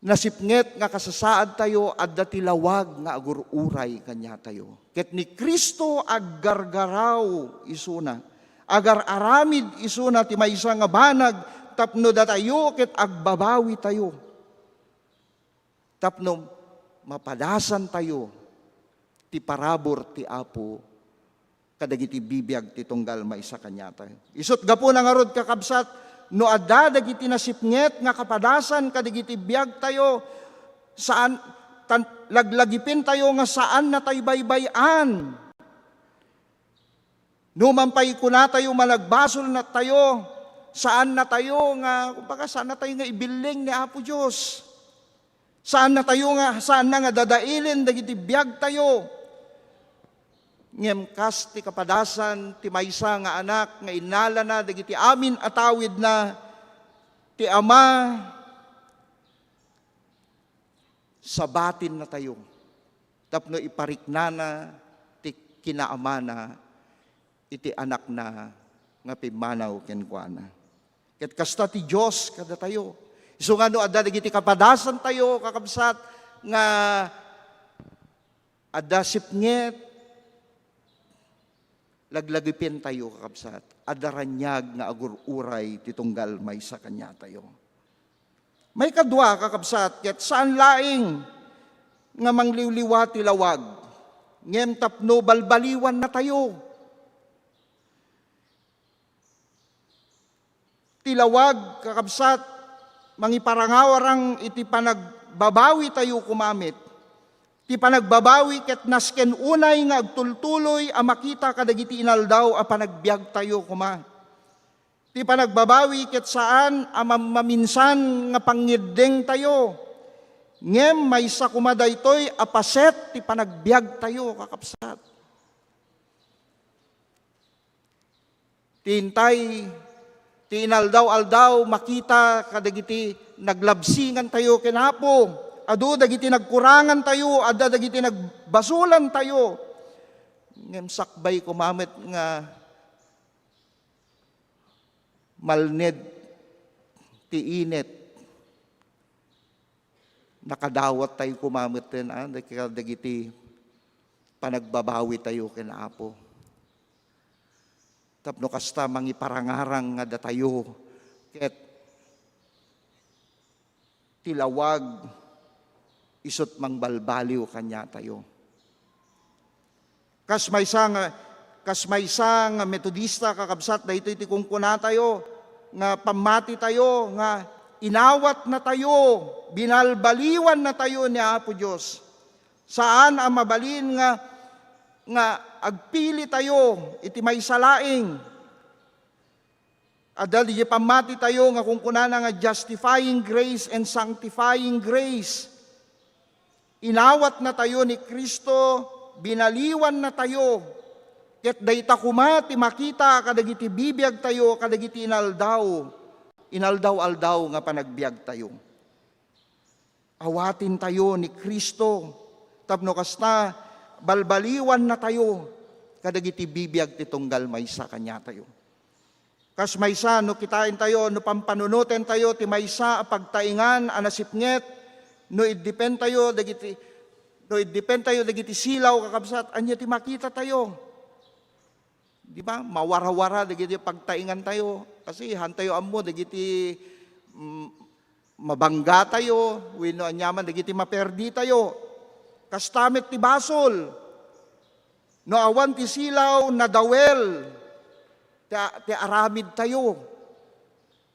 nasipnget nga kasasaadtayo, adda ti lawag nga agur-uray kaniatayo. Ket ni Cristo aggargaraw isuna, agar-aramid isuna ti maysa nga banag tapno datayo ket agbabawitayo, tapno mapadasantayo ti parabur ti Apo kadagiti bibiag ti tunggal maysa kaniatayo. Isut' gapuna ngarud, kakabsat, no adda dagiti nasipnget nga kapadasan kadagiti biagtayo, saan, tan-, laglagipentayo nga saannatayo baybay-an. Numan pay kunatayo, managbasolnatayo, saannatayo nga, kumbaga, saannatayo nga ibilling ni Apo Dios. Saannatayo nga, saanna nga dadailen dagiti biagtayo. Ngem kas ti kapadasan ti maysa nga anak nga innalana dagiti amin a tawidna, ti ama, sabatinnatayo tapno ipariknana ti kinaamana iti anakna nga pimmanaw kenkuana. Ket kasta ti Dios kadatayo. Isu nga no adda dagiti kapadasantayo, kakabsat, nga adda sipnget, laglagipentayo, kakabsat, adda raniag nga agur-uray ti tunggal maysa kaniatayo. Maikadua, kakabsat, ket saan laeng nga mangliwliwa ti lawag, ngem tapno balbaliwannatayo. Ti lawag, kakabsat, mangiparangarang iti panagbabawitayo koma met. Ti panagbabawi ket nasken unay nga agtultuloy a makita kadagiti inaldaw a panagbiagtayo koma. Ti panagbabawi ket saan a mam-, maminsan nga pangngeddengtayo, ngem maysa koma daytoy a paset ti panagbiagtayo, kakabsat. Ti intay, ti inaldaw-aldaw, makita kadagiti naglabsingantayo ken Apo. Adu dagiti nagkurangantayo, adda dagiti nagbasulantayo. Ngem sakbay koma met nga malned ti init. Nakadawattayo koma metten, ah, dagiti panagbabawitayo ken Apo. Tapno kasta, mangiparangarang nga datayo ket ti lawag isut' mangbalbaliw kaniatayo. Kas maysa nga, kas maysa nga Metodista, kakabsat, daytoy ti kunkunatayo nga pammatitayo nga inawatnatayo, binalbaliwannatayo ni Apo Dios. Saan a mabalin nga, nga agpilitayo iti maysa laeng. Adda diay pammatitayo nga kunkunana nga justifying grace and sanctifying grace. Inawatnatayo ni Cristo, binaliwannatayo. Ket dayta koma ti makita kadagiti bibiagtayo kadagiti inaldaw, inaldaw-aldaw nga panagbiagtayo. Awatintayo ni Cristo, tapno kasta, balbaliwannatayo kadagiti bibiag ti tunggal maysa kaniatayo. Kas maysa, no kitaentayo, no pampanunotentayo ti maysa a pagtaingan a nasipnget, no iddipentayo dagiti, no iddipentayo dagiti silaw, kakabsat, ania ti makitatayo? Di ba? Mawarawara dagiti pagtaingantayo. Kasi hantayo ammo dagiti, mm, mabanggatayo, wenno aniaman dagiti maperditayo. Kasta met ti basol. No awan ti silaw, nadawel ti, ti aramidtayo.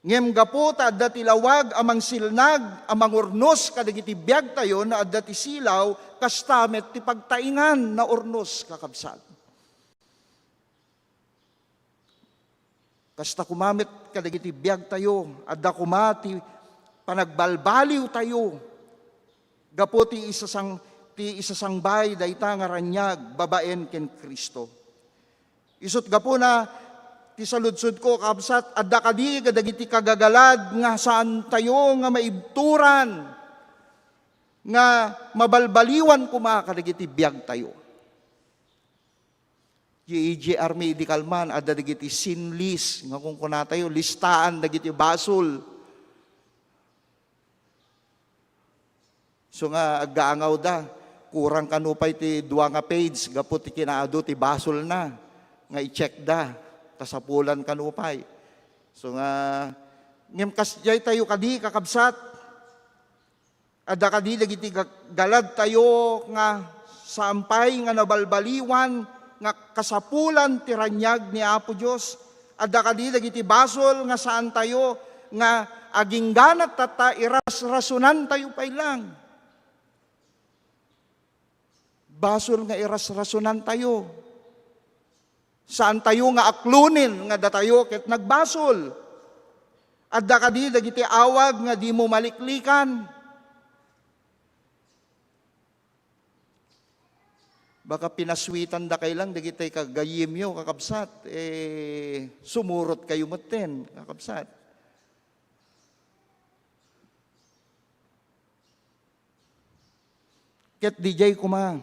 Ngem gapu ta adda ti lawag a mangsilnag a mangurnos kadagiti biagtayo no adda ti silaw, kasta met ti pagtaingan naurnos, kakabsat. Kasta koma met kadagiti biagtayo, adda koma ti panagbalbaliwtayo gapu ti isasang-, ti isasangbay dayta nga raniag babaen ken Cristo. Isut' gapuna, ti saludsodko, kabsat, adda kadi kadagiti kagagalad nga saantayo nga maibturan nga mabalbaliwan koma kadagiti biagtayo? J E G R medical man, adda dagiti sin list nga kunkunatayo, listaan dagiti basol. So nga aggaangawda, kurang kano pay ti dua nga page gapu ti kinaadu ti basolna nga i-checkda, kasapulan kano pay. So nga, ngem kasdiay tayo kadi, kakabsat? Adda kadi dagiti ga-, galadtayo nga saan pay nga nabalbaliwan nga kasapulan ti raniag ni Apo Dios? Adda kadi dagiti basol nga saantayo nga agingganat tatta, irasrasonantayo pay lang? Basol nga irasrasonantayo. Saantayo nga aklonen nga datayo ket nagbasol. Adda kadi dagiti awag nga dimo maliklikan? Baka pinasweetandakayo lang dagiti kagayyemyo, kakabsat. Eh, sumurotkayo metten, kakabsat. Ket didiay koma,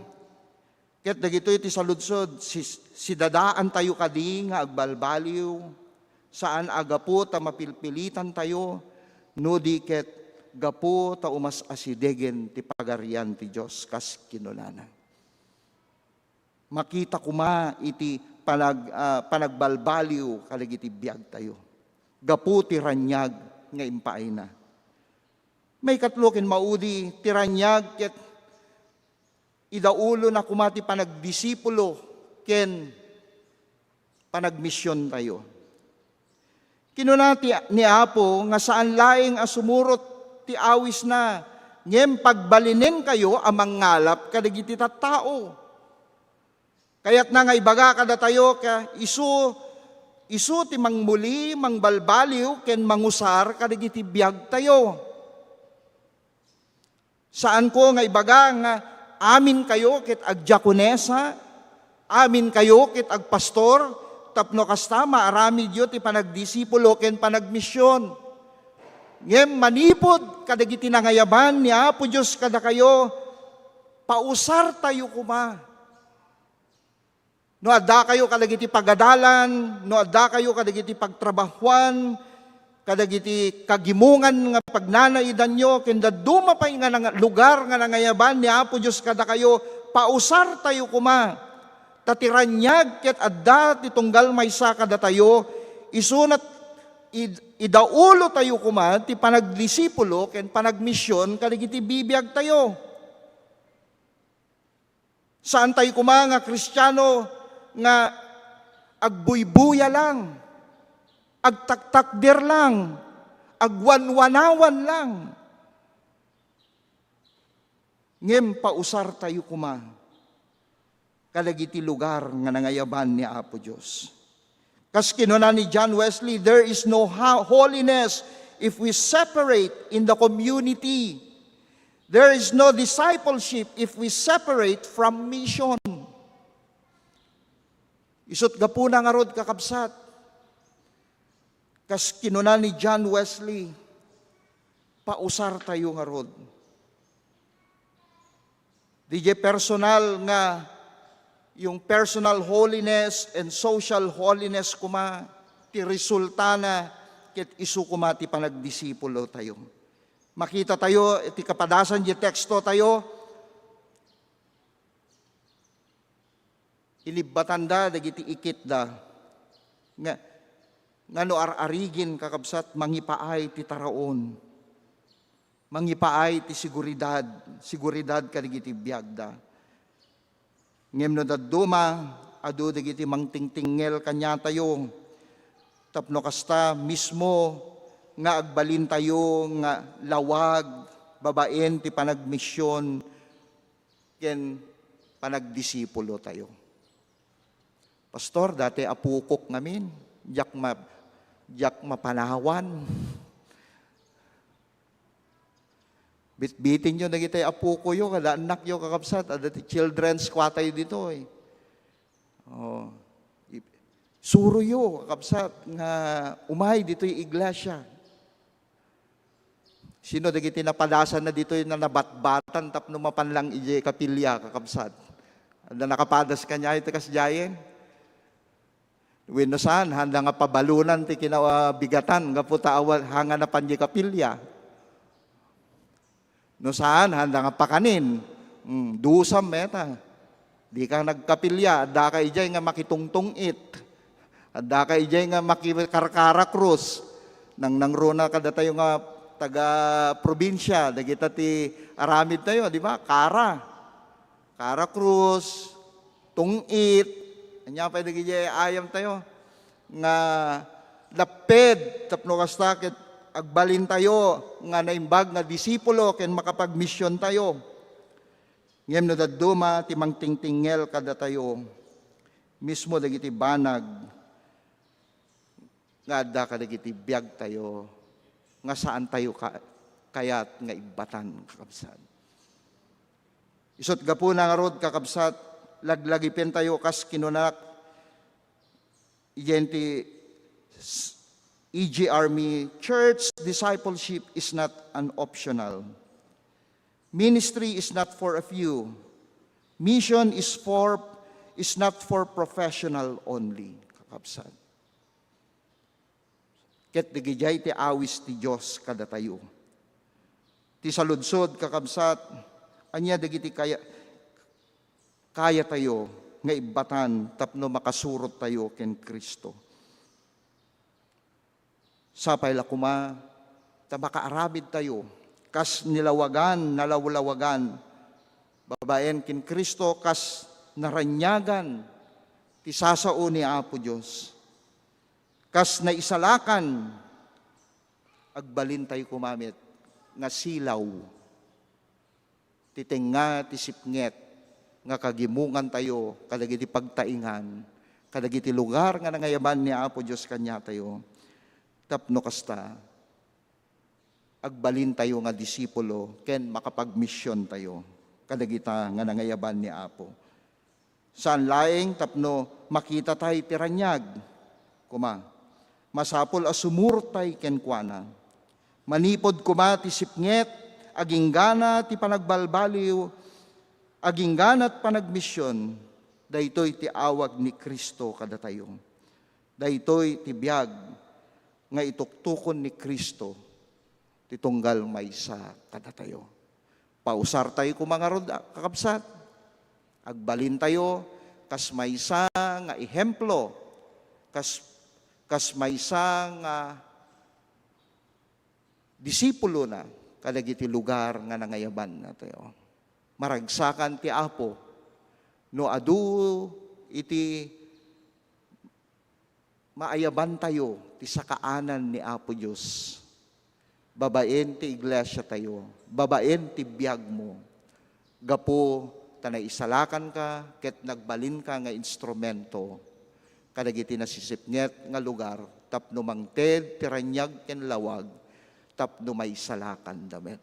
ket dagitoy ti saludsod, si-, sidadaantayo kadi nga agbalbaliw, saan a gapu ta mapilpilitantayo, no di ket gapu ta umas-asidegen ti Pagarian ti Dios, kas kinunana. Makita koma iti panag-, ah, panagbalbaliw kadagiti biagtayo gapu ti raniag nga impaayna. Maikatlo ken maudi ti raniag ket idaulona koma ti panagdisipulo ken panagmisiontayo. Kinuna ti, ni Apo nga saan laeng a sumurot ti awisna, ngem pagbalinenkayo a mangngalap kadagiti tattao. Kayatna nga ibaga kadatayo nga isu, isu ti mangmuli, mangbalbaliw, ken mangusar kadagiti biagtayo. Saanko nga ibaga nga aminkayo ket agdiakonesa, aminkayo ket agpastor, tapno kasta maaramidyo ti panagdisipulo ken panagmision. Ngem manipud kadagiti nangayaban ni Apo Dios kadakayo, pausartayo koma. No addakayo kadagiti pagadalan, no addakayo kadagiti pagtrabahuan, kadagiti kagimongan nga pagnanaidanyo, ken dadduma pay nga nanga-, lugar nga nangayaban ni Apo Dios kadakayo, pausartayo koma. Ta ti raniag ket adda ti tunggal maysa kadatayo, isuna id-, idaulotayo koma ti panagdisipulo ken panagmision kadagiti bibiagtayo. Saantayo koma nga Kristiano nga agbuybuya lang, agtaktakder lang, agwanwanawan lang. Ngem pausartayo koma kadagiti lugar nga nangayaban ni Apo Dios. Kas kinuna ni John Wesley, "There is no ha-, holiness if we separate in the community. There is no discipleship if we separate from mission." Isut' gapuna ngarud, kakabsat, kas kinuna ni John Wesley, pausartayo ngarud. Didiay personal nga, yung personal holiness and social holiness koma, ti resultana ket isu koma ti panagdisipulotayo. Makitatayo iti kapadasan diay tekstotayo, inibbatanda dagiti ikitda nga, nga no ar-arigin, kakabsat, mangipaay ti taraon. Mangipaay ti seguridad, seguridad kadagiti biagda. Ngem no dadduma, adu dagiti mangtingtingngel kaniatayo. Tapno kasta mismo nga agbalintayo nga lawag babaen ti panagmision ken panagdisipulotayo. "Pastor, dati apokok ngamin, diak ma-, diak mapanawan." Bitbitinyo dagiti apokoyo, kada annakyo, kakabsat, adda ti children's kuatayo ditoy. Oh, i-, suroyo, kakabsat, nga umay ditoy iglesia. Sino dagiti napadasanna ditoy nga nabatbatan tapno mapan lang idiay kapilya, kakabsat? Adda nakapadas kaniayo ti kasdiayen? Wenno saan, haanda nga pabalonan ti kinabigatan gapu ta awan, haanna napan idiay kapilya? No saan, haanda nga pakanin. Hmm, dusam met, ah. Dika nagkapilya, addaka idiay nga makitungtung-it. Addaka idiay nga makikarkara krus. Nangnangruna kadatayo nga taga-probinsia, dagita ti aramidtayo, di ba? Kara. Kara krus, tung-it, ania pay dagiti ayamtayo nga lapped tapno kasta ket agbalintayo nga naimbag nga disipulo ken makapagmisiontayo. Ngem no dadduma ti mangtingtingngel kadatayo, mismo dagiti banag nga adda kadagiti biagtayo nga saantayo ka-, kayat nga ibbatan, kakabsat. Isut' gapuna ngarud, kakabsat, laglagipentayo kas kinunak, idiay ti s-, E G R me, church discipleship is not an optional. Ministry is not for a few. Mission is for, is not for professional only, kakabsat. Ket dagidiay ti awis ti Dios kadatayo. Ti saludsod, kakabsat, ania dagiti kaya-, kayatayo nga ibbatan tapno makasurottayo ken Cristo? Sapay la koma ta makaaramidtayo kas nilawagan, nalawlawagan babaen ken Cristo, kas naraniagan ti sasao ni Apo Dios. Kas naisalakan, agbalintayo koma met nga silaw ti tengnga ti sipnget nga kagimongantayo kadagiti pagtaingan, kadagiti lugar nga nangayaban ni Apo Dios kaniatayo. Tapno kasta, agbalintayo nga disipulo ken makapagmisiontayo kadagita nga nangayaban ni Apo. Saan laeng tapno makitatayo ti raniag koma. Masapul a sumurotay kenkuana. Manipud koma ti sipnget, aginggana ti panagbalbaliw, agingganat panagmision, daytoy ti awag ni Cristo kadatayo. Daytoy ti biag nga ituktukon ni Cristo ti tunggal maysa kadatayo. Pausartayo koma ngarud, a, kakabsat. Agbalintayo kas maysa nga ehemplo, kas, kas maysa nga disipulona kadagiti lugar nga nangayabannatayo. Maragsakan ti Apo no adu iti maayabantayo ti sakaanan ni Apo Dios babaen ti iglesiatayo, babaen ti biagmo, gapu ta naisalakanka ket nagbalinka nga instrumento kadagiti nasisipnget nga lugar tapno mangted ti raniag ken lawag tapno maisalakanda met.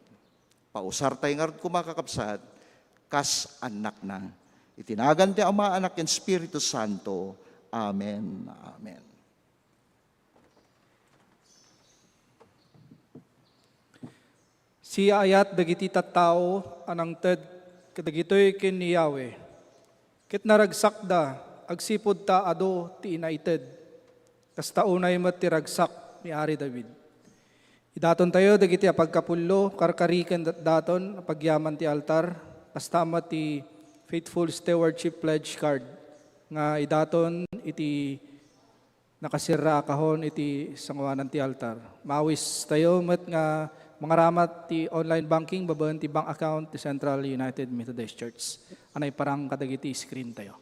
Pausartay ngarud koma, kakabsat, kas annakna. Iti nagan ti Ama, Anak, ken Espiritu Santo. Amen. Amen. Siaayat dagiti tattao a nangted kadagitoy ken ni Yahweh, ket naragsakda agsipud ta adu ti inaited. Kasta unay met ti ragsak ni Ari David. Idatontayo dagiti apagkapullo, karkari ken datdaton a pagyaman ti altar, kasta met ti Faithful Stewardship Pledge Card nga idaton iti nakasirra a kahon iti sangoanan ti altar. Maawistayo met nga mangaramat ti online banking babaen ti bank account ti Central United Methodist Church a naiparang kadagiti screen tayo.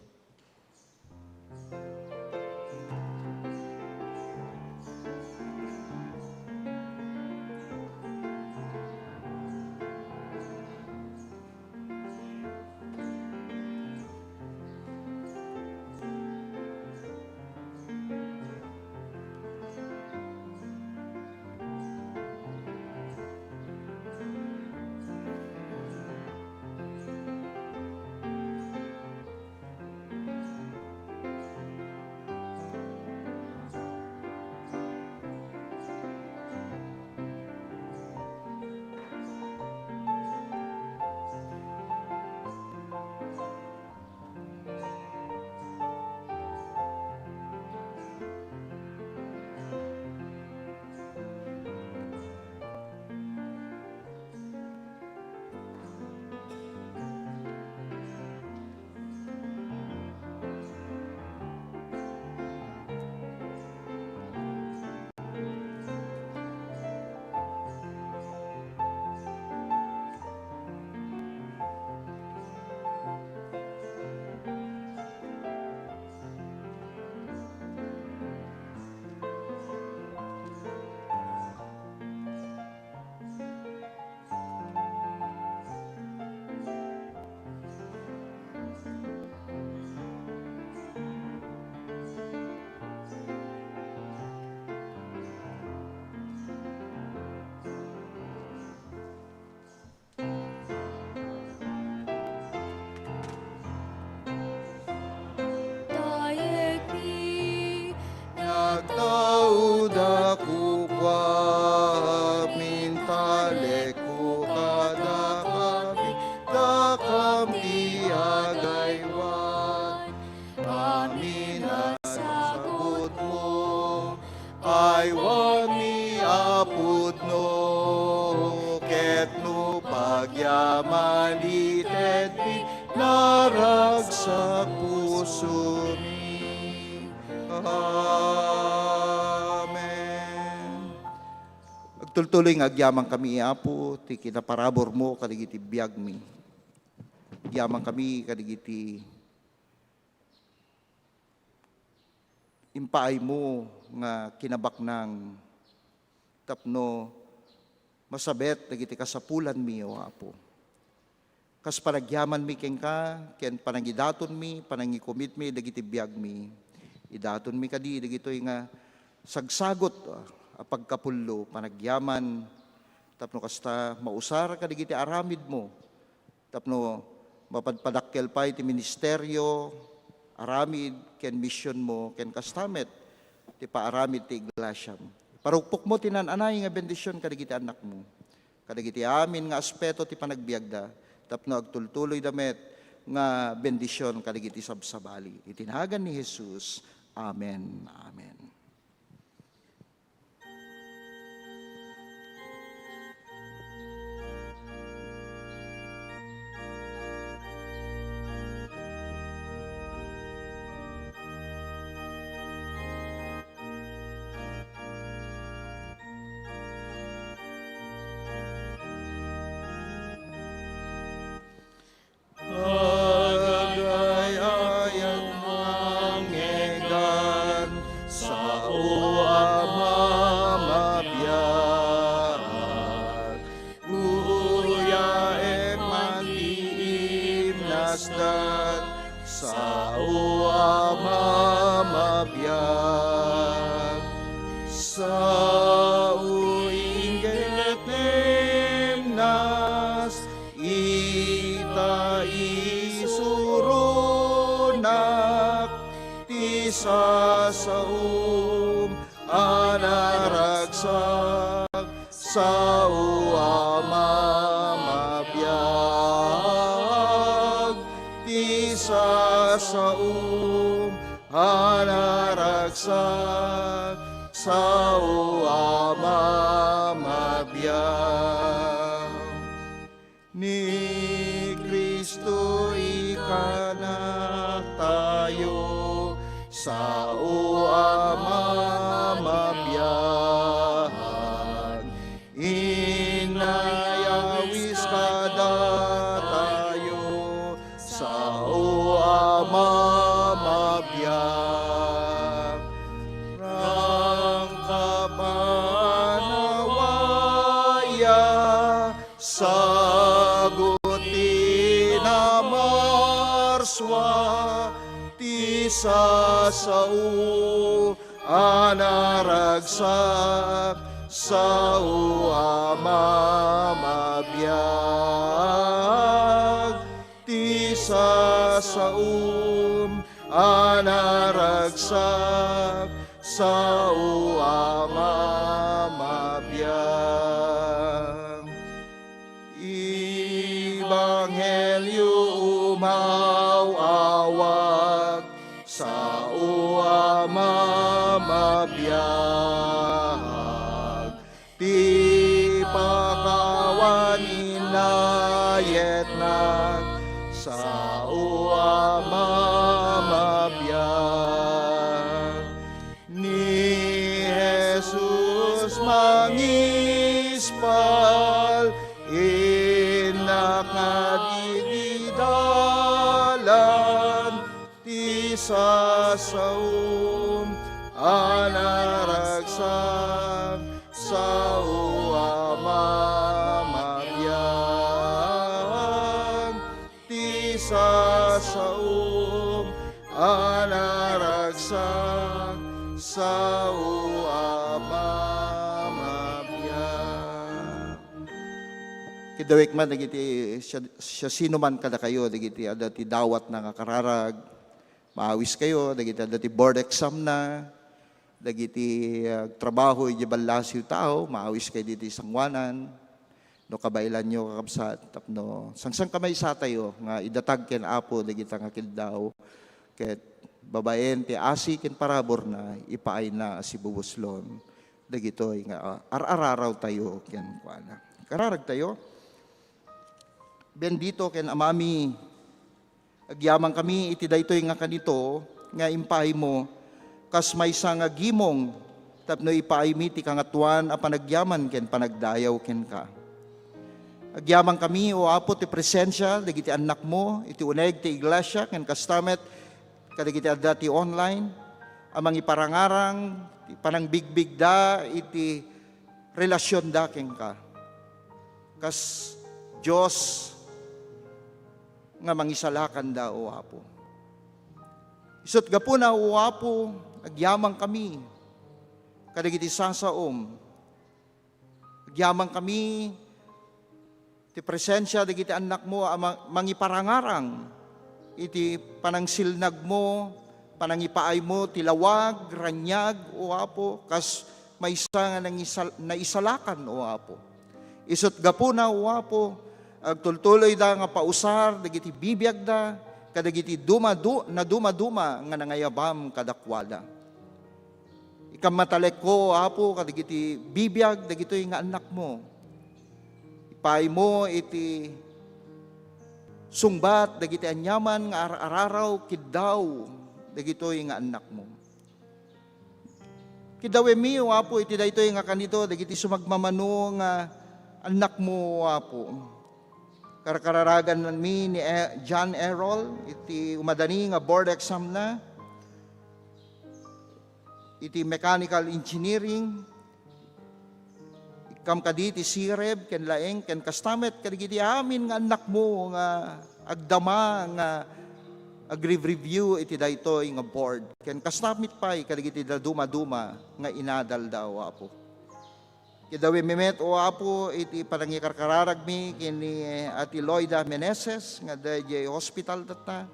Tayekmi, nagtaudak kua, mintalekko kadakami, dakami agaywan. Amin a sabutmo, aywanmi a pudno, ket no pagyaman itedmi, naragsak pusomi. Amen. Agtultuloy nga agyamankami, Apo, ti kinaparaburmo kadagiti biagmi. Agyamankami kadagiti impaaymo nga kinabaknang tapno masabet dagiti kasapulanmi, O Apo. Kas panagyamanmi kenka, ken panangidatonmi, panangikomitmi dagiti biagmi, idatonmi kadi dagitoy nga sagsagut a pagkapullo, panagyaman, tapno kasta mausar kadagiti aramidmo, tapno mapadpadakkel pay ti ministerio, aramid ken misionmo ken kasta met ti paaramid ti iglesiam. Parukpokmo ti naan-anay nga bendision kadagiti annakmo, kadagiti amin nga aspeto ti panagbiagda, tapno agtultuloyda met nga bendision kadagiti sabsabali. Iti nagan ni Jesus. Amen. Amen. Agay-ayat mangngegdan, sao a mamabiag. Uyaek man ti imnasdan, sao a mamabiag. Sao inggep imnas, ita isuronak ti sasaom a naragsak, sao a mamabiag ti sasaom a naragsak, sao a mamabiag. Ni Cristo ikanak tayo, sao a mamabiag. Inayawis kada tayo, sao a mamabiag. Rangkap a nawaya, sagut ti namarsua, ti sasao a naragsak, sao a mamabiag. Ti sasaom a naragsak, sao a mamabiag. Ebanghelio umaw-awag, sao a mamabiag. Ti pakawan inayetnak, sao a mamabiag. Ni Jesus mangispal, innak nga dididalan, ti sasaom a naragsak, sao a mamabiag. Ti sasaom a naragsak, sao a mamabiag. Kidawek man dagiti siya, siasinoman kadakayo, dagiti adda ti dawatna nga kararag, maawiskayo, dagiti adda ti board exam na, dagiti, ah, trabaho idiay ballasiw tao, maawiskayo ditoy sangoanan. No kabaelanyo, kakabsat, tapno sangsangkamaysatayo nga idatag ken Apo dagita nga kiddaw, ket babaen ti asi ken paraburna, ipaayna a sibubuslon dagitoy nga, ah, ar-ararawtayo kenkuana. Kararagtayo. Bendito ken Amami, agyamankami iti daytoy nga kanito nga impaaymo kas maysa nga gimong tapno ipaaymi ti Kangatoan a panagyaman ken panagdayaw kenka. Agyamankami, O Apo, ti presensia dagiti annakmo iti uneg ti iglesia ken kasta met kadagiti adda ti online a mangiparangarang ti panangbigbigda iti relasionda kenka. Kas Dios nga mangisalakanda, O Apo. Isut' gapuna, O Apo, agyamankami kadagiti sasaom. Agyamankami ti presensia dagiti annakmo a ma-, mangiparangarang iti panangsilnagmo, panangipaaymo ti lawag, raniag, O Apo, kas maysa nga nangisal-, naisalakan, O Apo. Isut' gapuna, O Apo, agtultuloyda nga pausar dagiti bibiagda kadagiti dumadu-, nadumaduma nga nangayabam kadakuada. Ikam matalekko, Apo, kadagiti bibiag dagitoy nga annakmo. Ipaaymo iti sungbat dagiti aniaman nga ar-araraw, kiddaw dagitoy nga annakmo. Kiddawemmi, O Apo, iti daytoy nga kanito dagiti sumagmamano nga annakmo, O Apo. Karkararaganmi ni E-, John Errol iti umadani nga board exam na iti mechanical engineering. Ikkam kadi ti sireb ken laeng ken kasta met kadagiti amin nga annakmo nga agdama nga agre-review iti daytoy nga board. Ken kasta met pay kadagiti dadumaduma nga inadalda, O Apo. Kiddawemmi met, O Apo, iti panangikarkararagmi ken ni Ate Loida Meneses nga adda idiay hospital tatta.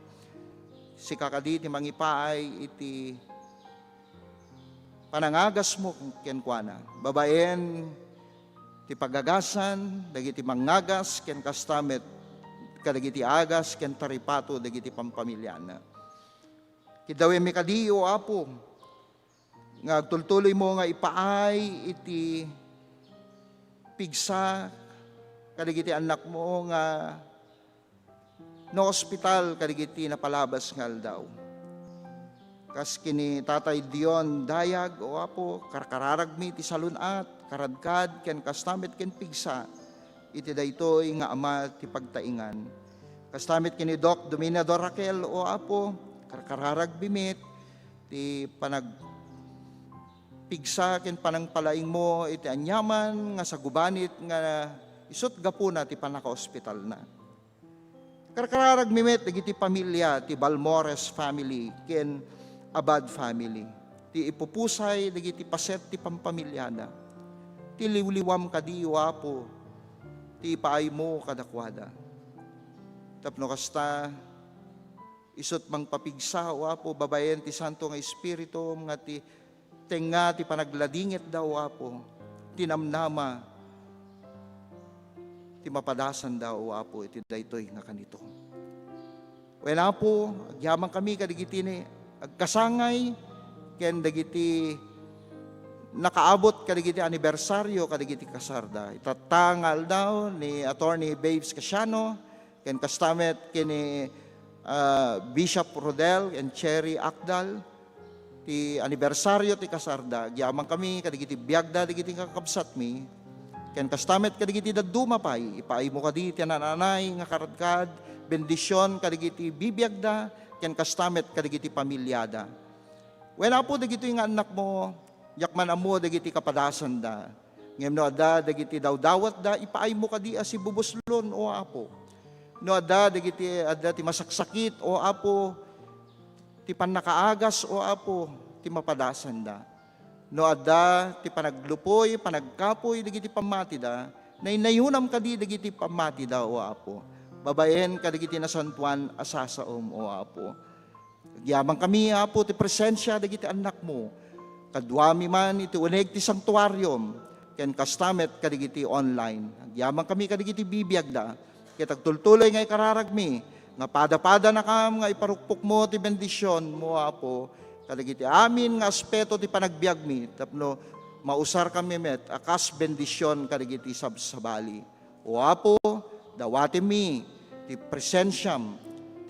Sika kadi ti mangipaay iti panangagasmo kenkuana. Babaen ti pagagasan dagiti mangngagas ken kasta met kadagiti agas ken taripato dagiti pampamiliana. Kiddawemmi kadi, O Apo, nga agtultuloymo nga ipaay iti pigsa kadagiti annakmo nga naospital kadagiti napalabas nga aldaw. Kas ken ni Tatay Dion Dayag, O Apo, karkararagmi ti salun-at, karadkad, ken kasta met ken pigsa iti daytoy nga ama ti pagtaingan. Kasta met ken ni Doc Dominador Raquel, O Apo, karkararagmi met ti panagpigsa ken panangpalaingmo iti aniaman nga sagubanit nga isut' gapuna ti pannakaospitalna. Karkararagmi met dagiti pamilia ti Balmores family ken Abad family, ti ipupusay dagiti paset ti pampamiliada. Ti liwliwam kadi, O Apo, ti ipaaymo kadakuada. Tapno kasta, isut' mangpapigsa, O Apo, babaen ti Santo nga Espiritum nga ti tengnga ti panagladingitda, O Apo, ti namnama ti mapadasanda, O Apo, iti daytoy nga kanito. Wen, Apo, agyamankami kadagiti ni agkasangay ken dagiti nakaabot kadagiti anibersario kadagiti kasarda. Itatta nga aldaw ni Attorney Babes Casiano, ken kasta met ken ni, ah, Bishop Rodel and Cherry Akdal, ti anibersario ti kasarda. Agyamankami kadagiti biagda dagiti kakabsatmi, ken kasta met kadagiti dadduma pay. Ipaaymo kadi ti naan-anay nga karadkad, bendision kadagiti bibiagda, ken kasta met kadagiti pamiliada. Wen, Apo, dagitoy nga annakmo, diak man ammo dagiti kapadasanda. Ngem no adda dagiti dawdawatda, ipaaymo kadi a sibubuslon, O Apo. No adda dagiti, adda ti masaksakit, O Apo, ti pannakaagas, O Apo, ti mapadasanda. No adda ti panaglupoy, panagkapoy dagiti pammatida, naynayonam kadi dagiti pammatida, O Apo, babaen kadagiti nasantoan a sasaom, O Apo. Agyamankami, Apo, ti presensia dagiti annakmo. Kaduami man iti uneg ti sanctuarium, ken kasta met kadagiti online. Agyamankami kadagiti bibiagda, ket agtultuloy nga ikararagmi nga pada-padanakam nga iparukpokmo ti bendisionmo, Apo, kadagiti amin nga aspeto ti panagbiagmi tapno mausarkami met a kas bendision kadagiti sabsabali. O Apo, dawatemmi ti presensiam,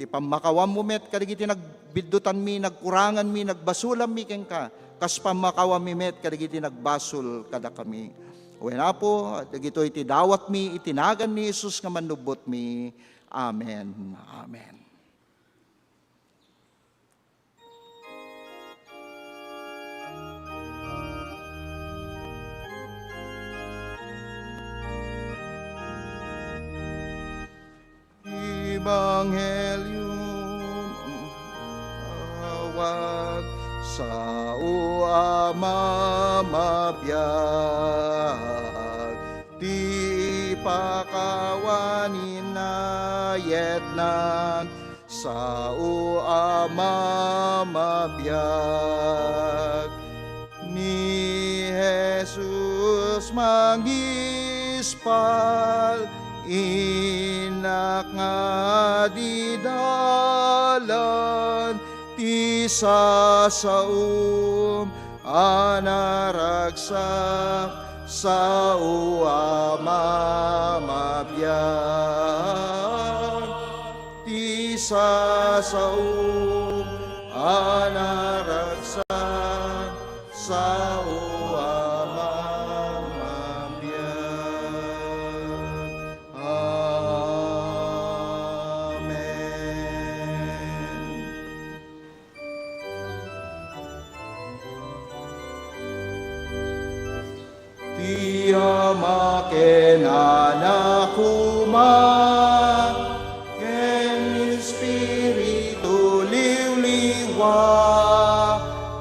ti pammakawammo met kadagiti nagbiddutanmi, nagkuranganmi, nagbasolanmi kenka, kas pammakawammi met kadagiti nagbasol kadakami. Wen, Apo, dagitoy ti dawatmi iti nagan ni Jesus nga Mannubbotmi. Amen. Amen. Ebanghelyo, awag, sao a mamabiag, ti pakawani nayetnan, sao a mamabiag. Ni Jesus mangispal, innak nga didalan ti sasaom a naragsak, sao a mamabiag. Ti sasaom a naragsak, sao a mamabiag. Amen. Ti Ama ken Anak koma ken Espiritu Liwliwa,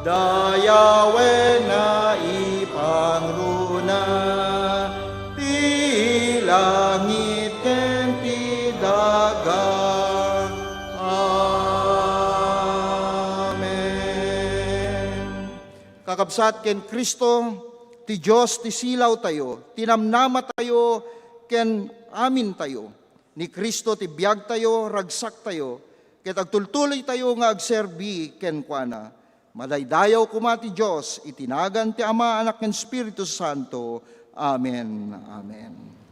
dayawen nga ipangruna ti langit ken ti daga. Amen. Kakabsat, ken Cristo ti Dios ti silawtayo, ti namnamatayo ken amintayo. Ni Cristo ti biagtayo, ragsaktayo, ket agtultuloytayo nga agserbi kenkuana. Madaydayaw koma ti Dios iti nagan ti Ama, Anak, ken Espiritu Santo. Amen. Amen.